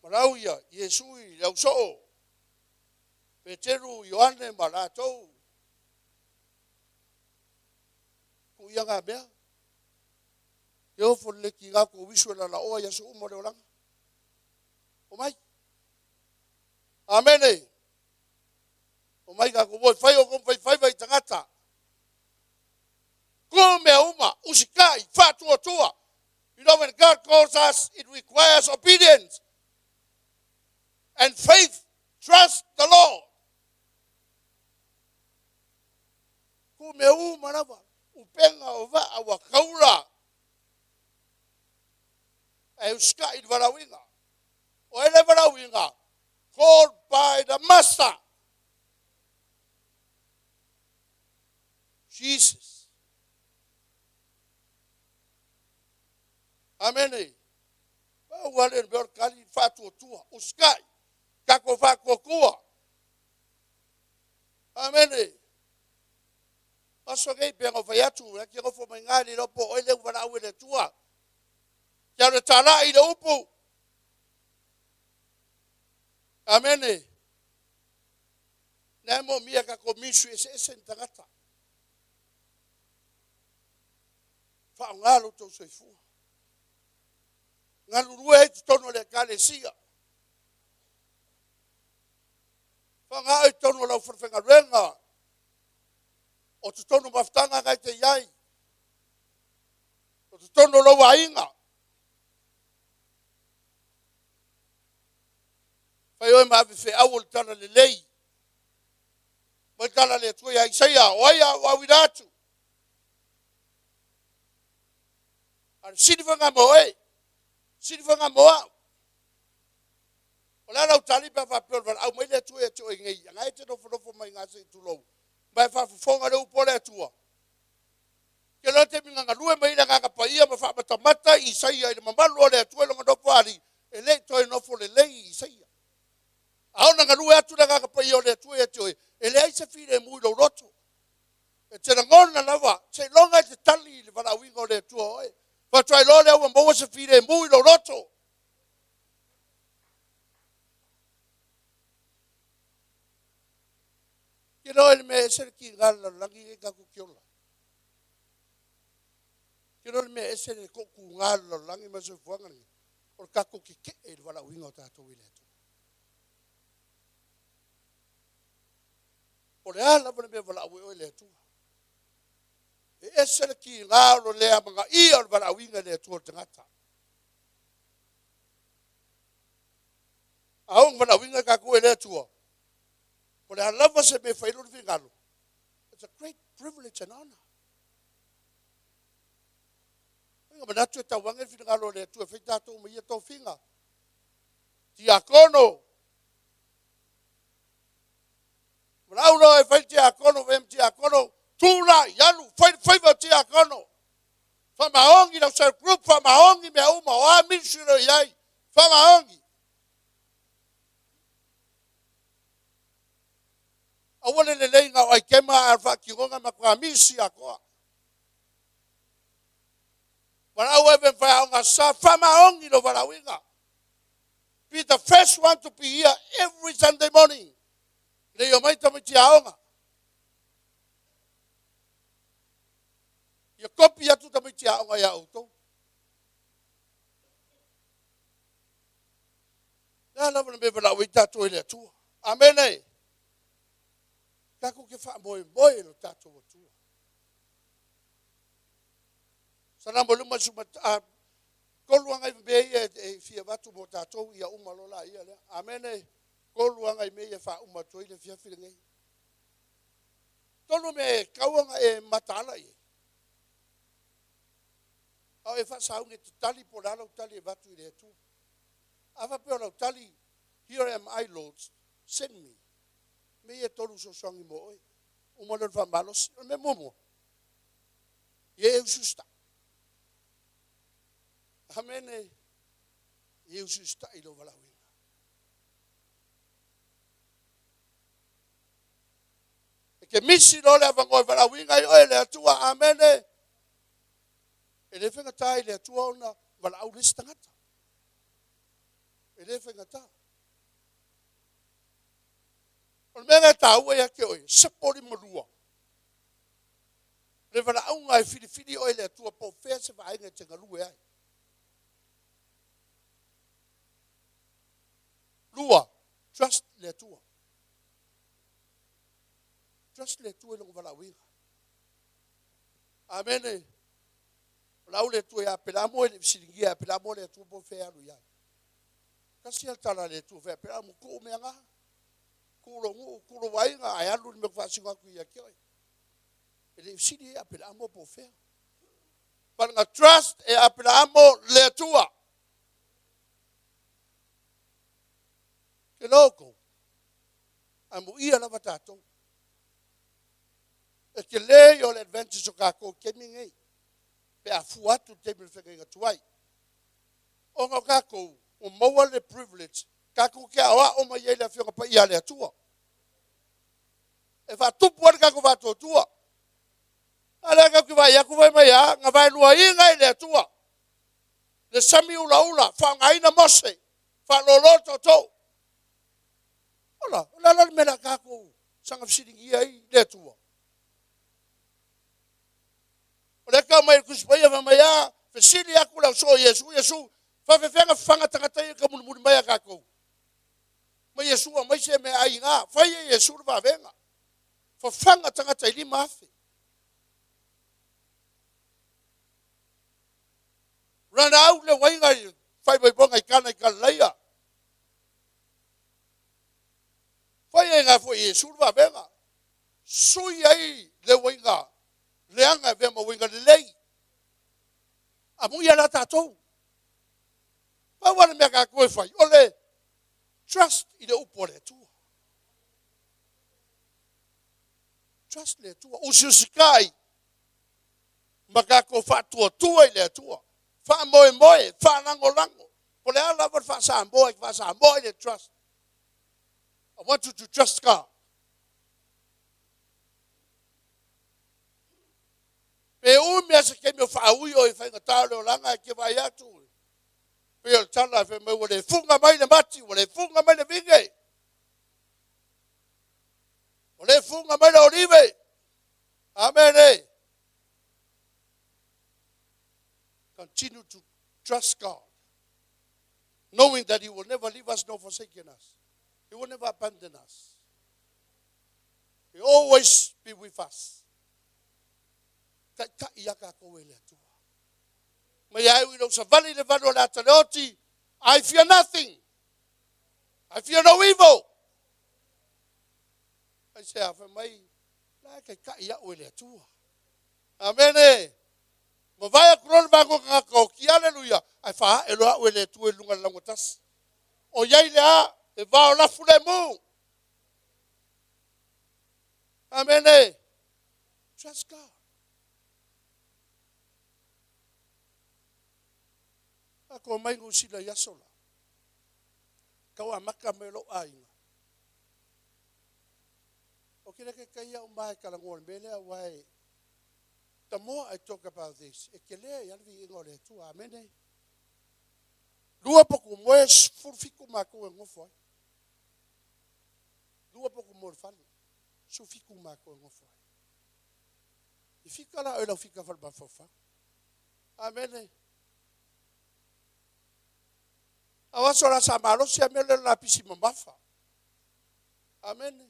Marau ia, Iesu i le ausoo. Peteru, Ioane ma latou. Ku ia ngā mea. Ke ofo le ki ngā ko wisu e la la oa ia su umo le olanga. O mai. Amene. O mai ka ko woi whai o kom whai whai whai tangata. Ko mea uma, usikai, whātua tua. You know, when God calls us, it requires obedience and faith. Trust the Lord. Ko mea uma lava, upenga o vaa wa kaura. E usikai i varauinga. O ele varauinga, called by the Master. Jesus. Amene. Ua le mea o le kali faatuatua, usikai, kako faakuakua. Amene. Aso nei pe ngo fai atu, la ki ngofo mai ngali lo po oi le ua au le tua. Kia le tala i le upu. Amene. Nā mo mia ka ko misu ese ese ni tangata. Wha ngalo tau soifua. Ngalu rue hei te tono le ekalesia. Wha ngā i tono lau wharwhenga renga. O te tono mawhtanga ngai te iai. O te tono lau ainga. Whai oe ma awhi au o le tana le lei. Mai tana le atua ia Isaia, o aia o au ira atu. A le sini whanga mo e. Sini whanga mo au. O le ala utali pa whapeo wala au mai le atua ia te oe ngei. Anga e te nofo nofo mai ngā se i tulou. Mai whafofonga le upo le atua. Ke loa te minga ngalue mai le ngaka paia ma whaamatamata i Isaia i le mamalu o le atua i longa nofo ali. E le toi nofo le lei i Isaia. Aona ngalue atu le ngaka paia o le atua ia te oe. E le ai se file mui lo roto. E te rangona lava. Se longa i te tali i le walauinga o le atua oe. Whatuai loa le aua maua se file mui lo roto. Ke loa le mea ese le ki ngā la langi e kaku ki ola. Ke loa le mea ese le koku ngā la langi ma se fuanga ni. O le kako ki ke e le walauinga o tātou i le atua. O le ala mo le mea walau e oe le atua. E ese le ki ngā lo lea manga ia o le walauinga le atua o le tangata. A ong walauinga kaku e le atua. O le alava se me whailo le fingalo. It's a great privilege and honor. Nga manatu e tauanga le fingalo le atua e whai tātou ma ia tō finga. Tiakono. Marau e whai tiakono, whem tiakono. Tūra, ialu, whai whaiva tiakono. Whamaongi lau sa group, whamaongi mea uma, o a ministry ro iai. Whamaongi. Aua le lelei ngā o ai kema a whakironga ma kua misi a koa. Warau e ven whai aonga sa, whamaongi lo warauinga. Be the first one to be here every Sunday morning. Le o mai tamiti aonga. Ia kopi atu tamiti aonga ia outou. Lea lava le me walau i tātou i le atua. Amene. Kako ke wha moe moe lo tātou atua. Sana mo luma suma kolu anga i mea ia e fia watu mo tātou ia uma lola ia lea. Amene. Kolu anga i mea ia wha uma toi le fia fili nei. Tolu me kauanga e matala ia. Au e wha saunge te tali po lalo tali e watu i le atua. Awa pe o lau tali, here am I, Lord, send me. Me ia tolu so swangi mo oe. Uma le wha malosi, o me momo. usiusitaʻi. Amene. E usiusitaʻi i lou valaauina. E ke misi loa le avanoa e valaauina ai oe e le Atua. Amene. E le faigata i le Atua ona valaau le isi tagata. E le faigata. O le mea lea e taua ia te oe, 12 le valaauga e filifili oe e le Atua po o fea se vaega e te galue ai. Lua, trust le Atua. Trust le Atua i lona valaauina. Amene. Valaau le Atua ia Apelamo e le i fesiligia e Apelamo le Atua po o fea e alu i ai. Tasi lava le tala a le Atua fai Apelamo, tuu mea na. Tuu lou nuu, tuu lou aiga, ae alu i le mea ou te faasino atu ia te oe. E le i fesili ai Apelamo po o fea. But na trust e Apelamo le Atua. Ke iloa outou, amuia lava tatou. E tele ia o le advantage o tatou i le taimi lenei, pe a fua atu i le taimi o le feagaiga tuai. Ona o tatou, ua maua le privilege, tatou te aoao mai ai i le Afioga Paia a le Atua. E faatupu ai le tatou faatuatua. A lea tatou te vaai atu fai mai a, na vaeluaina e le Atua le sami ulaula, faaaogaina Mose, faalolo le tootoo. Ola, o le a la le mea o le a tatou saga fesiligia ai le Atua? O lea e tau mai e le Tusi Paia fai mai a, fesili atu le ausoo i Iesu, Iesu, faafefea ona fafaga tagata ia e taumulimuli mai a tatou? Ma Iesu aumai se meaai i ina, fai e Iesu le vavega. Fafaga tagata i 5,000. Run out le uaiga i faaipoipoga i Kana i Kalilaia. Fai ai ngā foi Iesu le vavega. Sui ai le uaiga leaga e avea ma uiga lelei. Amuia la tatou. Pau lava le mea tatou e fai, o le trust i le upu a le Atua. Trust le Atua. Usiusikai ma tatou faatuatua i le Atua. Faamoemoe, faalagolago. Po o le a lava le faa-Samoa, e faa-Samoa i le trust. I want you to trust God. Pe umi lava se taimi o faaui oe i faigata o le olaga e te vaai atu, pei o le tala fai mai ua le fuga mai le mati, ua le fuga mai le vine, ua le fuga mai le olive. Amene. Continue to trust God, knowing that He will never leave us nor forsaken us. He will never abandon us. He always be with us. Taitai ia tatou e le Atua. Mai ai i lou savali i le valu o le ata le oti, I fear nothing. I fear no evil. Ai se a fai mai, la e taitai au e le Atua. Amene. Mavae atu loa le vaega o tagata o ki, aleluia, ae faaee loa au e le Atua i luga o le laugatasi. O i ai le a, e vao lafu le mu. Amene. Trust God. Ako mai Niu Sila i aso la. Tau amata mai o lou aiga. O ke leke kai au mai kalagoa le mea lea aua e the more I talk about this, e tele ai lava le viiga o le Atua. Amene. Lua potu moe 17 matou e nofo ai. Lua potu moe o le fale. 17 matou e nofo ai. I fika la oe i lau fika fale mafaufau. Amene. A o aso la sa malosi a mea lea o le lapisi mamafa. Amene.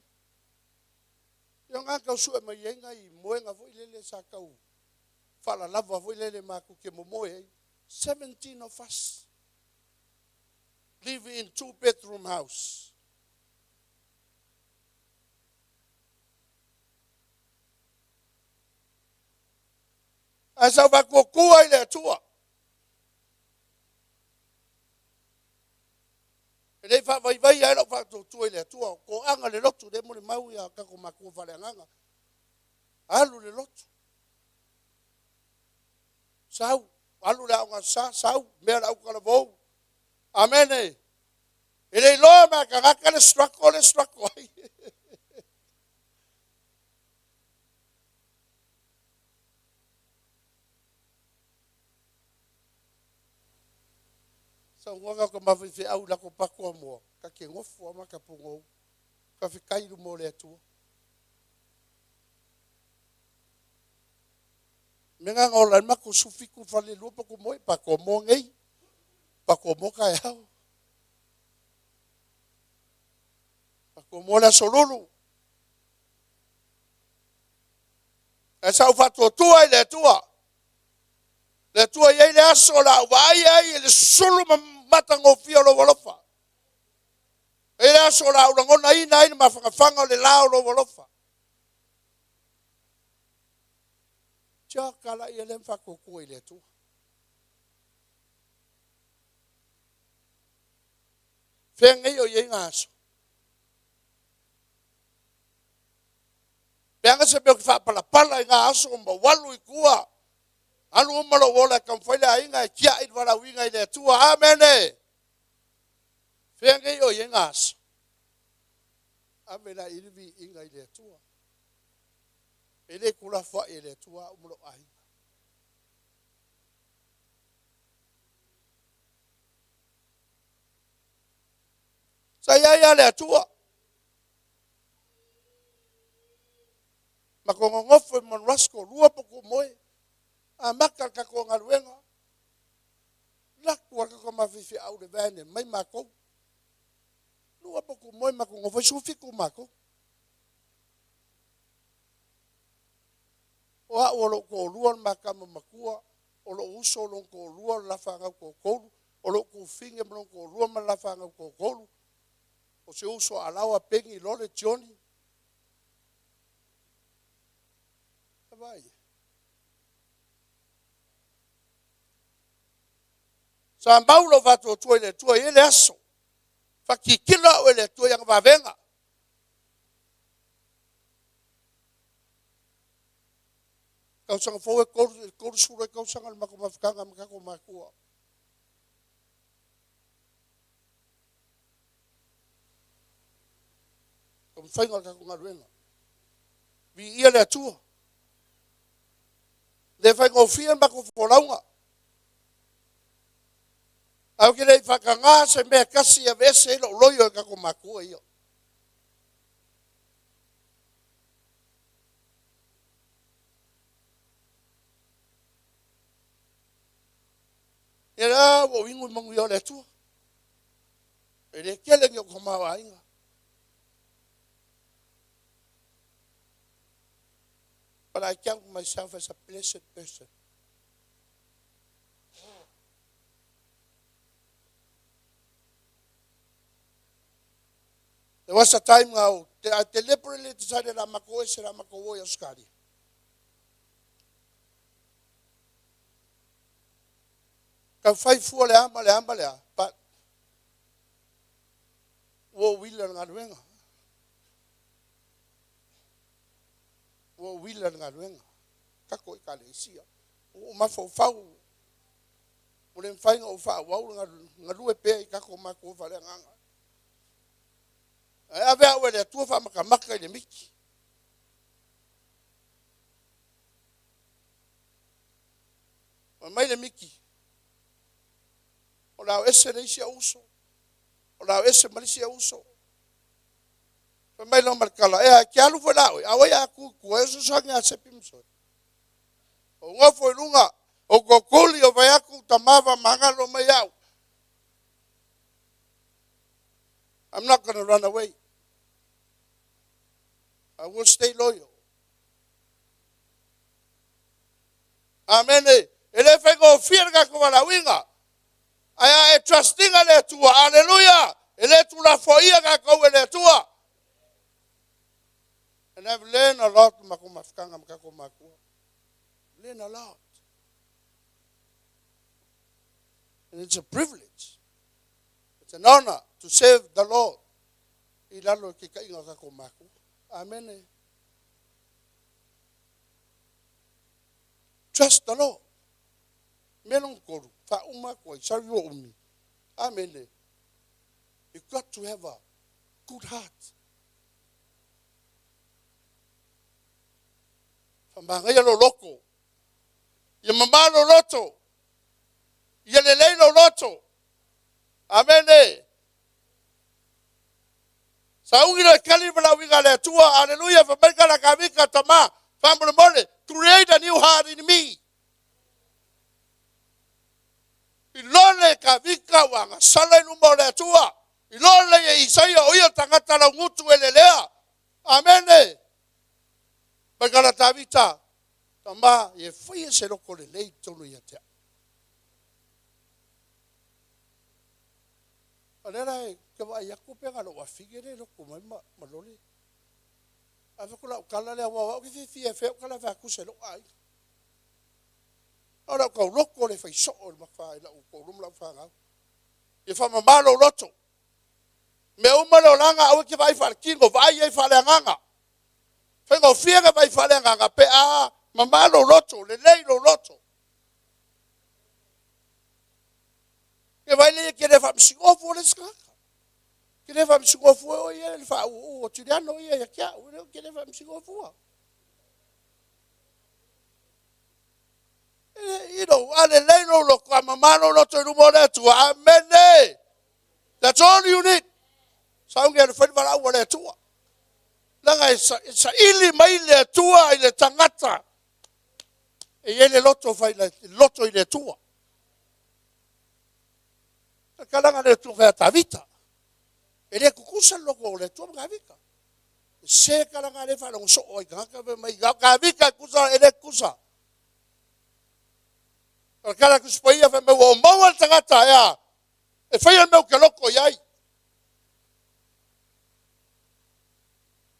Ia o tau sue mai ai nai moega foi lele sa tau faalalava foi lele matou te momoe ai. 17 of us live in two bedroom house. Ae sa ou faatuatua i le Atua. E le i faavaivaia ai lau faatuatua i le Atua. O toaga le lotu lea e molimau ia tatou matua faaleagaga. Alu le lotu. Sau, alu le aoga sa, sau, mea le aukalavou. Amene. E le iloa mea tagata le struggle le struggle ai. Saunoaga o ka mafaifeau i lako pako a moa, ka ke gofo a ma ka pogou. Faafetai i luma o le Atua. Me ngā ola ma ko sufi ku fale lua pa ko moe pa ko mo ngei pa ko mo ka au pa ko mo la solulu e sa u faatuatua i le Atua le Atua i ai le aso la u vaai ai i le sulu ma matagofie o lou alofa e le aso la u lagonaina ai le mafangafaga o le la o lou alofa Tia kala ia le mfakuatua i le Atua. Fea nei o iai ngā aso. Pe anga se mea o ki whaapalapala i ngā aso o mawalu i kua. Alu uma lo ola e kamwhai le ainga e kia i warauinga i le Atua. Amene. Fea nei o iai ngā aso. Ame la ilivi inga i le Atua. E le kula fwa i le Atua umlo ainga. Sa ia ia le Atua. Ma ko ngongofo i Monrasco, lua po ku moe. A maka ka ko ngaluenga. Laku a ka ko mafifi au le vene, mai mākou. Lua po ku moe ma ko ngofo sufi ku mākou. O a o lo ko lua makama makua, o lo uso lo ko lua la whangau ko koulu, o lo ku finge mo ko lua ma la whangau ko koulu. O se uso alawa pengi lole Johnny. Vai. Sa maulo whatu tua i le tua i ele aso. Whakikila o ele tua i anga vavenga. Kausanga fau e koru sura e kausanga le mako mawhakanga makako makua. Ka mwhainga kako ngaruenga. Vi ia le atua. Le whai ngōwhia mako wholaunga. Au ke lei whakangā se mea kasi a vese i lo loio e kako makua ia. Ia rā, o ingu i mangu i o le atua. E le kele ngi o ko maua ainga. But I count myself as a blessed person. There was a time now, I deliberately decided I'm going to I'm going to Australia. Ka whai fua le ama, le ama le a, but ua wila le ngaluenga. Ua wila le ngaluenga. Kako i ka le isia. Ua mawhaufau. Ua le mwhainga o wha wau ngalue pea i kako mako wha le nganga. Ai ave au e le atua wha makamaka i le miki. Ma mai le miki. O lau ese le isi uso. O lau ese ma le isi uso. Fa mai lo markala. E a ke alu fo lau. A wai a ku ku e so sangi a sepi mso. O ngofo i lunga. O kokuli o vai aku tamava mangalo mai au. I'm not going to run away. I will stay loyal. Amen. E le whai ngō whia ka ko wala winga. Ai a e trustinga le atua. Hallelujah. E le tu la foia ka kau e le atua. And I've learned a lot ma ko mafkanga ma ko makua. Learn a lot. And it's a privilege. It's an honor to serve the Lord. I lalo ke ka inga ka ko makua. Amen. Trust the Lord. Mea lona tolu, faauma atu ai, sorry ua umi. Amene. You got to have a good heart. Faamagaia lou loto. Ia mamā lou loto. Ia lelei lou loto. Amene. Sauni loa e tali le valaauina a le Atua. Aleluia! Fai mai le Kavika, Tama, faamolemole, create a new heart in me. I loa le Kavika ua agasala i luma o le Atua. I loa le ia Isaia o ia tagata laugutu e lelea. Amene. Mai kala Tavita, Tama, ia faia se loko lelei i totonu ia te au. O lea la e te vaai atu pe na lou afine lea e loto mai ma, ma lole. Ae fai atu lau tala lea, aua o au ke fiafia e fai au tala e fai atu se lou aiga. O lau tauloto le fai soo i le mafa i lau toalua ma lau fanau. Ia faamama lou loto. Mea uma le olaga aua e te vaai faaletino, vaai ai faaleagaga. Faigofie ona vaai faaleagaga pe a mama lou loto, lelei lou loto. Ke vaai lea ke le faamasinoa fua le isi tagata. Ke le faamasinoa fua o ia le faauu o Juliano ia ia te au, ke le faamasinoa fua. You know, a lelei lou loto, a mama lou loto i luma o le Atua. Amene. That's all you need. Sauni e le fai le valaau a le Atua. Leaga e saili mai le Atua i le tagata e i ai le loto fai le loto i le Atua. Le kalaga le Atua fai a Tavita. E le tutusa le loto o le Atua ma Tavita. Se kalaga le faalogo soo ai tagata fai mai Tavita e tusa e le tutusa. O le kala Tusi Paia fai mai ua ou maua le tagata e a? E faia le mea ou te loto i ai.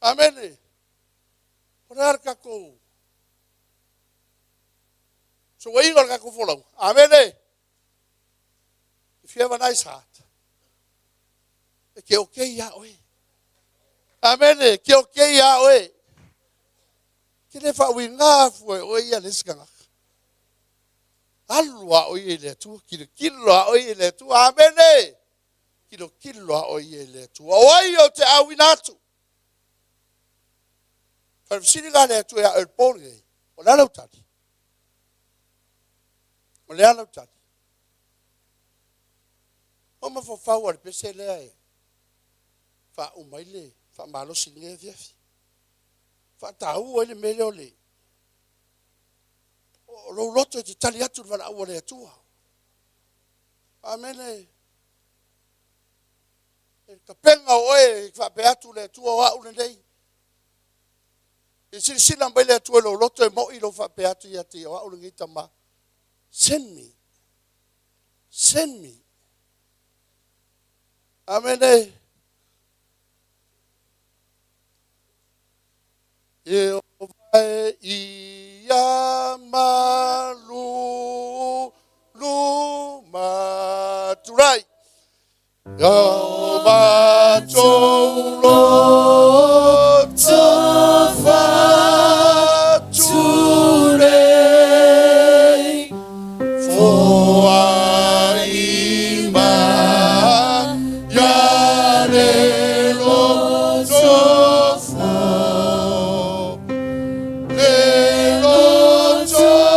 Amene. O le a le tatou suaiga o le tatou folauga? Amene. If you have a nice heart, e ke okay ia oe. Amene, ke okay ia oe. Ke le faauiga fua e oe ia le isi tagata. Alu a oe i le Atua, kilokilo a oe i le Atua. Amene. Kilokilo a oe i le Atua. O ai o te auina atu? Faafesili la le Atua ia oe i le po lenei. O le a lau tali? O le a lau tali? O mafaufau a le pese lea e faauma ai le faamalosi i lenei afiafi. Faataua ai le mea lea o le o lou loto e te tali atu i le valaau a le Atua. Amene. E tapena o oe e faapea atu le Atua o au lenei. I silasila mai le Atua i lou loto e moi lou faapea atu ia te ia o au lenei tama. Send me. Send me. Amene. Ieova e ia malu luma tulai. Ia matou loto faatulei, foai mai ia le loto fou, le loto.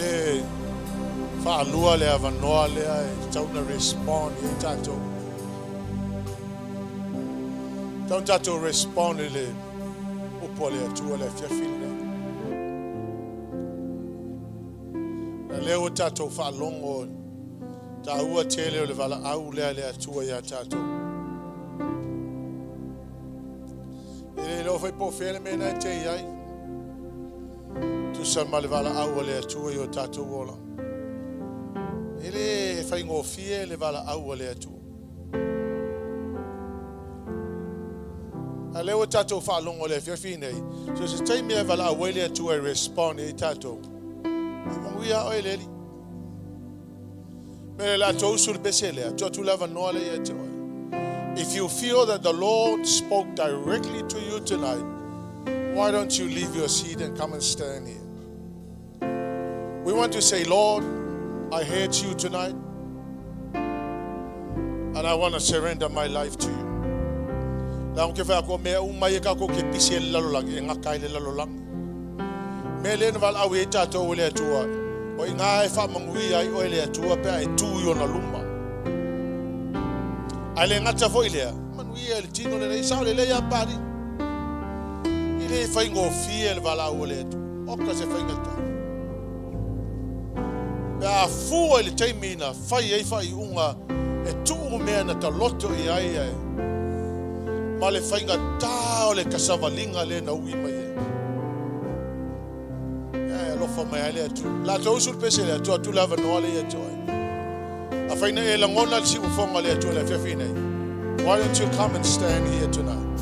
Le faalua le avanoa lea e tatau ona respond i ai tatou. Tatau ona tatou respond i le upu a le Atua le afiafi lenei. Na lea ua tatou faalogo taua tele o le valaau lea a le Atua ia tatou. E le iloa foi po o fea le mea na e te i ai. Tusa ma le valaau a le Atua i o tatou ola. E le faigofie le valaau a le Atua. A lea ua tatou faalogo le afiafi nei, so se taimi e valaau ai le Atua e respond i ai tatou. Manuia oe le Alii. Me le ato usu le pese lea, atu atu le avanoa lea ia te oe. If you feel that the Lord spoke directly to you tonight, why don't you leave your seat and come and stand here? We want to say, Lord, I heard you tonight, and I want to surrender my life to you. La ke wha ko mea umai e kako ke pisi e le lalolagi, e ngaka i le lalolagi. Me le na wala au e tātou o le Atua, o i ngā e wha ai o le Atua pe ai tū i ona luma. Ai le ngata fo i lea, manuia le tino le nei sao le lea pari. I le whaingofie le wala au o le Atua. Oka se whaingata. Pe a fua i le taimi na whai ei whai unga e tuu mea na ta loto i ai ai. Ma le whainga tā o le kasawalinga le na ui mai e. E alofa mai ai le Atua. La tau usu le pese le Atua, atu le avanoa le ia te oe. A whaina e langona le siufonga le Atua le afiafi nei. Why don't you come and stand here tonight?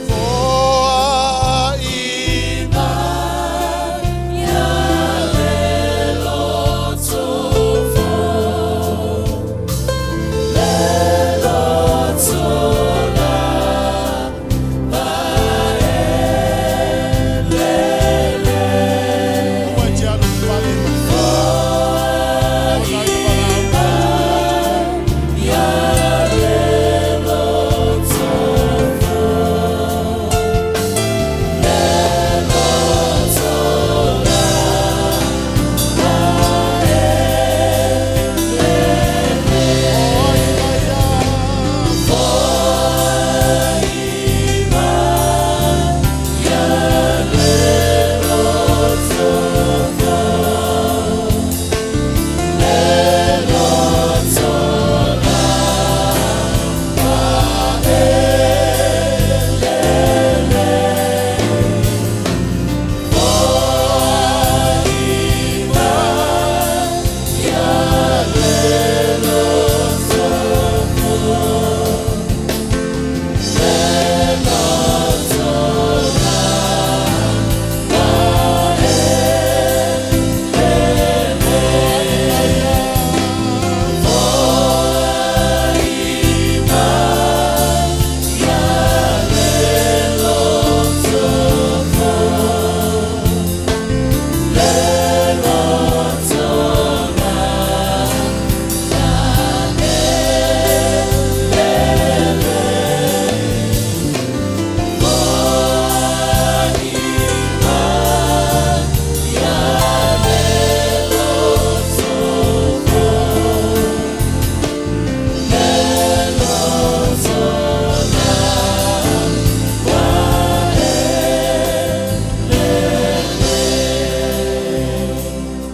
Foa i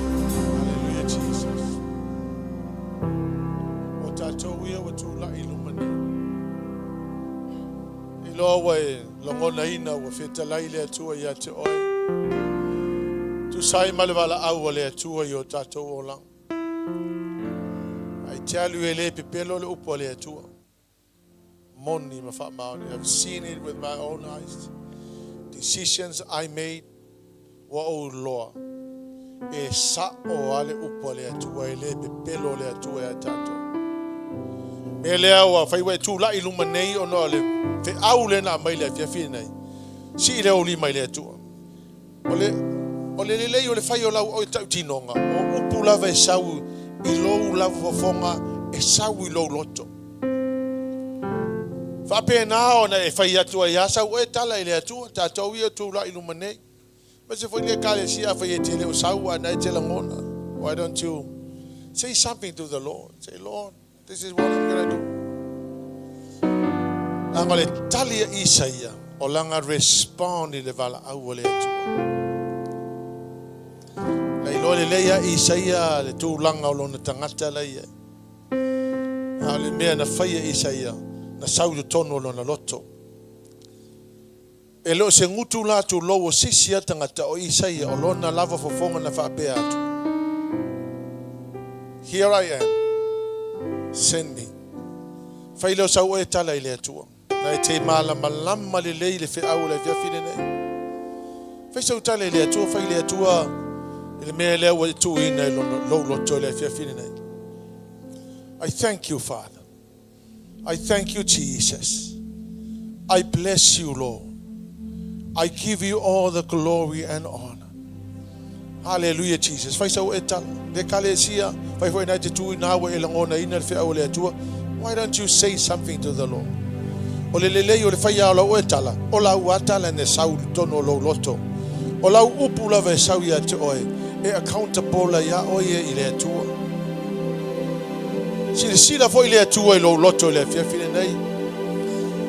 Hallelujah, Jesus. O tātou ia wa tū lai luma nei. I loa ua e lagona ina ua fetalai le Atua ia te oe. Tusai ma le valaau a le Atua i o tātou olaga. I tell you e le pepelo le upu a le Atua. Moni ma whaamaoni. I've seen it with my own eyes. Decisions I made wa o loa. E sa o ale upu a le Atua e le pepelo le Atua ia tātou. Me lea ua whai tū lai luma nei o noa le fe au le nā mai le afiafi nei. Si i le o lima i le Atua. O le lelei o le whai o lau o tau tinonga. O upu lava e sau i lou lava fofonga e sau i lou loto. Whapena ona e whai atua i asau e tala i le Atua. Tātou ia tū lai luma nei. Aemaise foi le Ekalesia afai e te le o sau ae na e te lagona. Why don't you say something to the Lord? Say, Lord, this is what I'm gonna do. Leaga o le tali a Isaia, o lana respond i le valaau a le Atua. Na iloa lelei a Isaia le tulaga o lona tagata la i ai. A o le mea na fai e Isaia, na sau i totonu o lona loto. E le o se gutu la tulou o se isi lava tagata o Isaia o lona lava fofoga na faapea atu, Here I am, send me. Fai lea o sau oe tala i le Atua. Na e te malamalama lelei i le feau o le afiafi lenei. Fai sau tala i le Atua, fai i le Atua i le mea lea ua e tuuina i lou loto i le afiafi lenei. I thank you, Father. I thank you, Jesus. I bless you, Lord. I give you all the glory and honor. Hallelujah, Jesus. Fai sau e tala. Le Ekalesia, fai foi nai te tu i nā ua e lagonaina le feau o le Atua. Why don't you say something to the Lord? O le lelei o le fai o lau e tala, o lau a tala ne sau i totonu o lou loto. O lau upu lava e sau ia te oe, e accountable ia oe i le Atua. Silasila foi le Atua i lou loto i le afiafi lenei.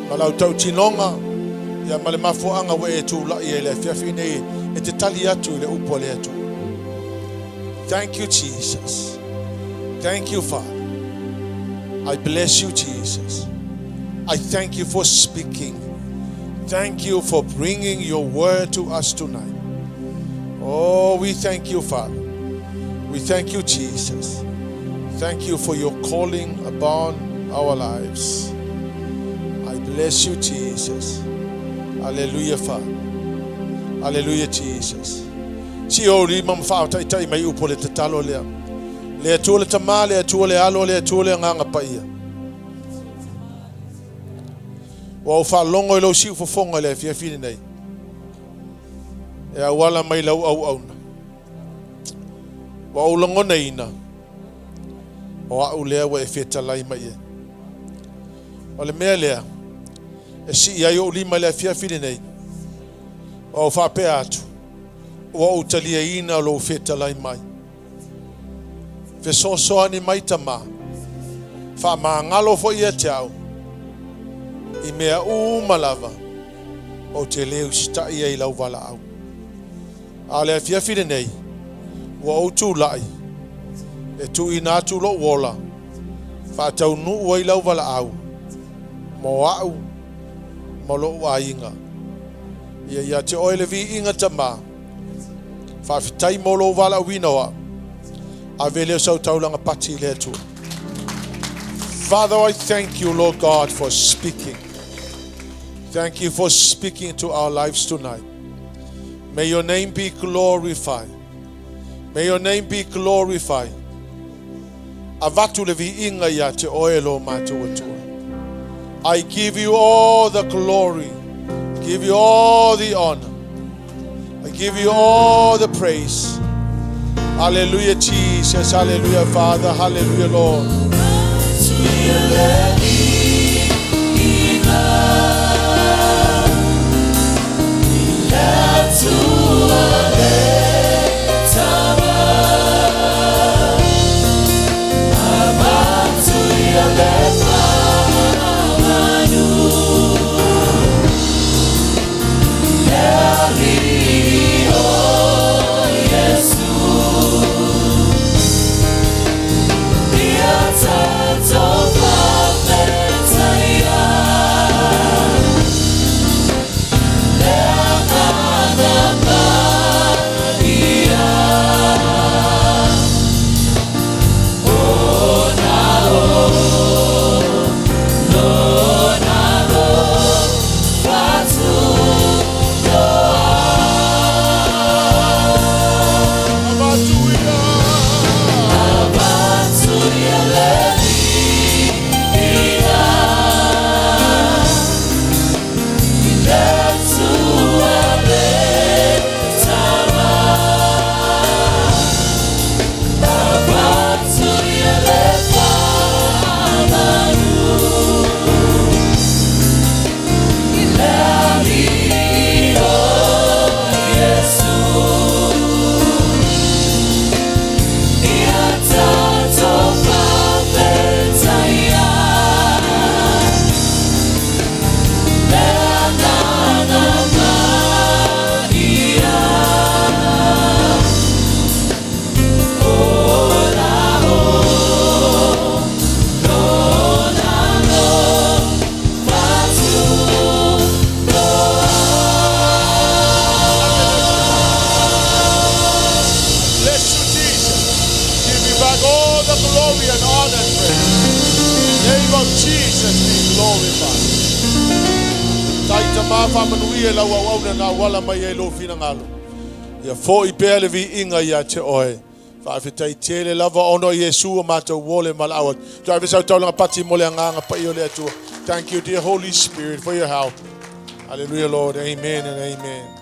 Ma lau tautinoga, ia ma le mafuaaga ua e tulai ai le afiafi nei e te tali atu i le upu a le Atua. Thank you, Jesus. Thank you, Father. I bless you, Jesus. I thank you for speaking. Thank you for bringing your word to us tonight. Oh, we thank you, Father. We thank you, Jesus. Thank you for your calling upon our lives. I bless you, Jesus. Hallelujah, Father. Hallelujah, Jesus. Si o li ma mwha tai tai mai upo le tatalo lea. Le Atua le Tama, le Atua le Alo, le Atua le Agaga Paia. Ua ou faalogo i lou siufofoga i le afiafi lenei. E auala mai lau auauna. Ua ou lagonaina, o au lea ua e fetalai mai ai. O le mea lea, e sii ai ou lima i le afiafi lenei. Ua ou faapea atu, ua ou taliaina lou fetalai mai. Fesoasoani mai Tama. Faamagalo foi ia te au. I mea uma lava ou te le usitai ai i lau valaau. A o le afiafi lenei, ua ou tulai e tuuina atu lou ola, faataunuu ai lau valaau mo au ma lou aiga. Ia ia te oe le viiga Tama. Faafetai mo lou valaauina o au. Ave lea o sau taulaga pati i le Atua. Father, I thank you, Lord God, for speaking. Thank you for speaking to our lives tonight. May your name be glorified. May your name be glorified. Avatu le viiga ia te oe lo matou Atua. I give you all the glory. Give you all the honor. I give you all the praise. Hallelujah, Jesus. Hallelujah, Father. Hallelujah, Lord. glory and honor and praise. Name of Jesus be glorified. Tai ta ma whamanui e lau au auna nā wala mai e lo whina. Ia fo i pea le vi inga ia te oe. Whaafetai tele lava ono Yesu o mātou wole malawa. Tuai sau taulanga pati mo le anganga pa i o le atua. Thank you, dear Holy Spirit, for your help. Hallelujah, Lord. Amen and amen.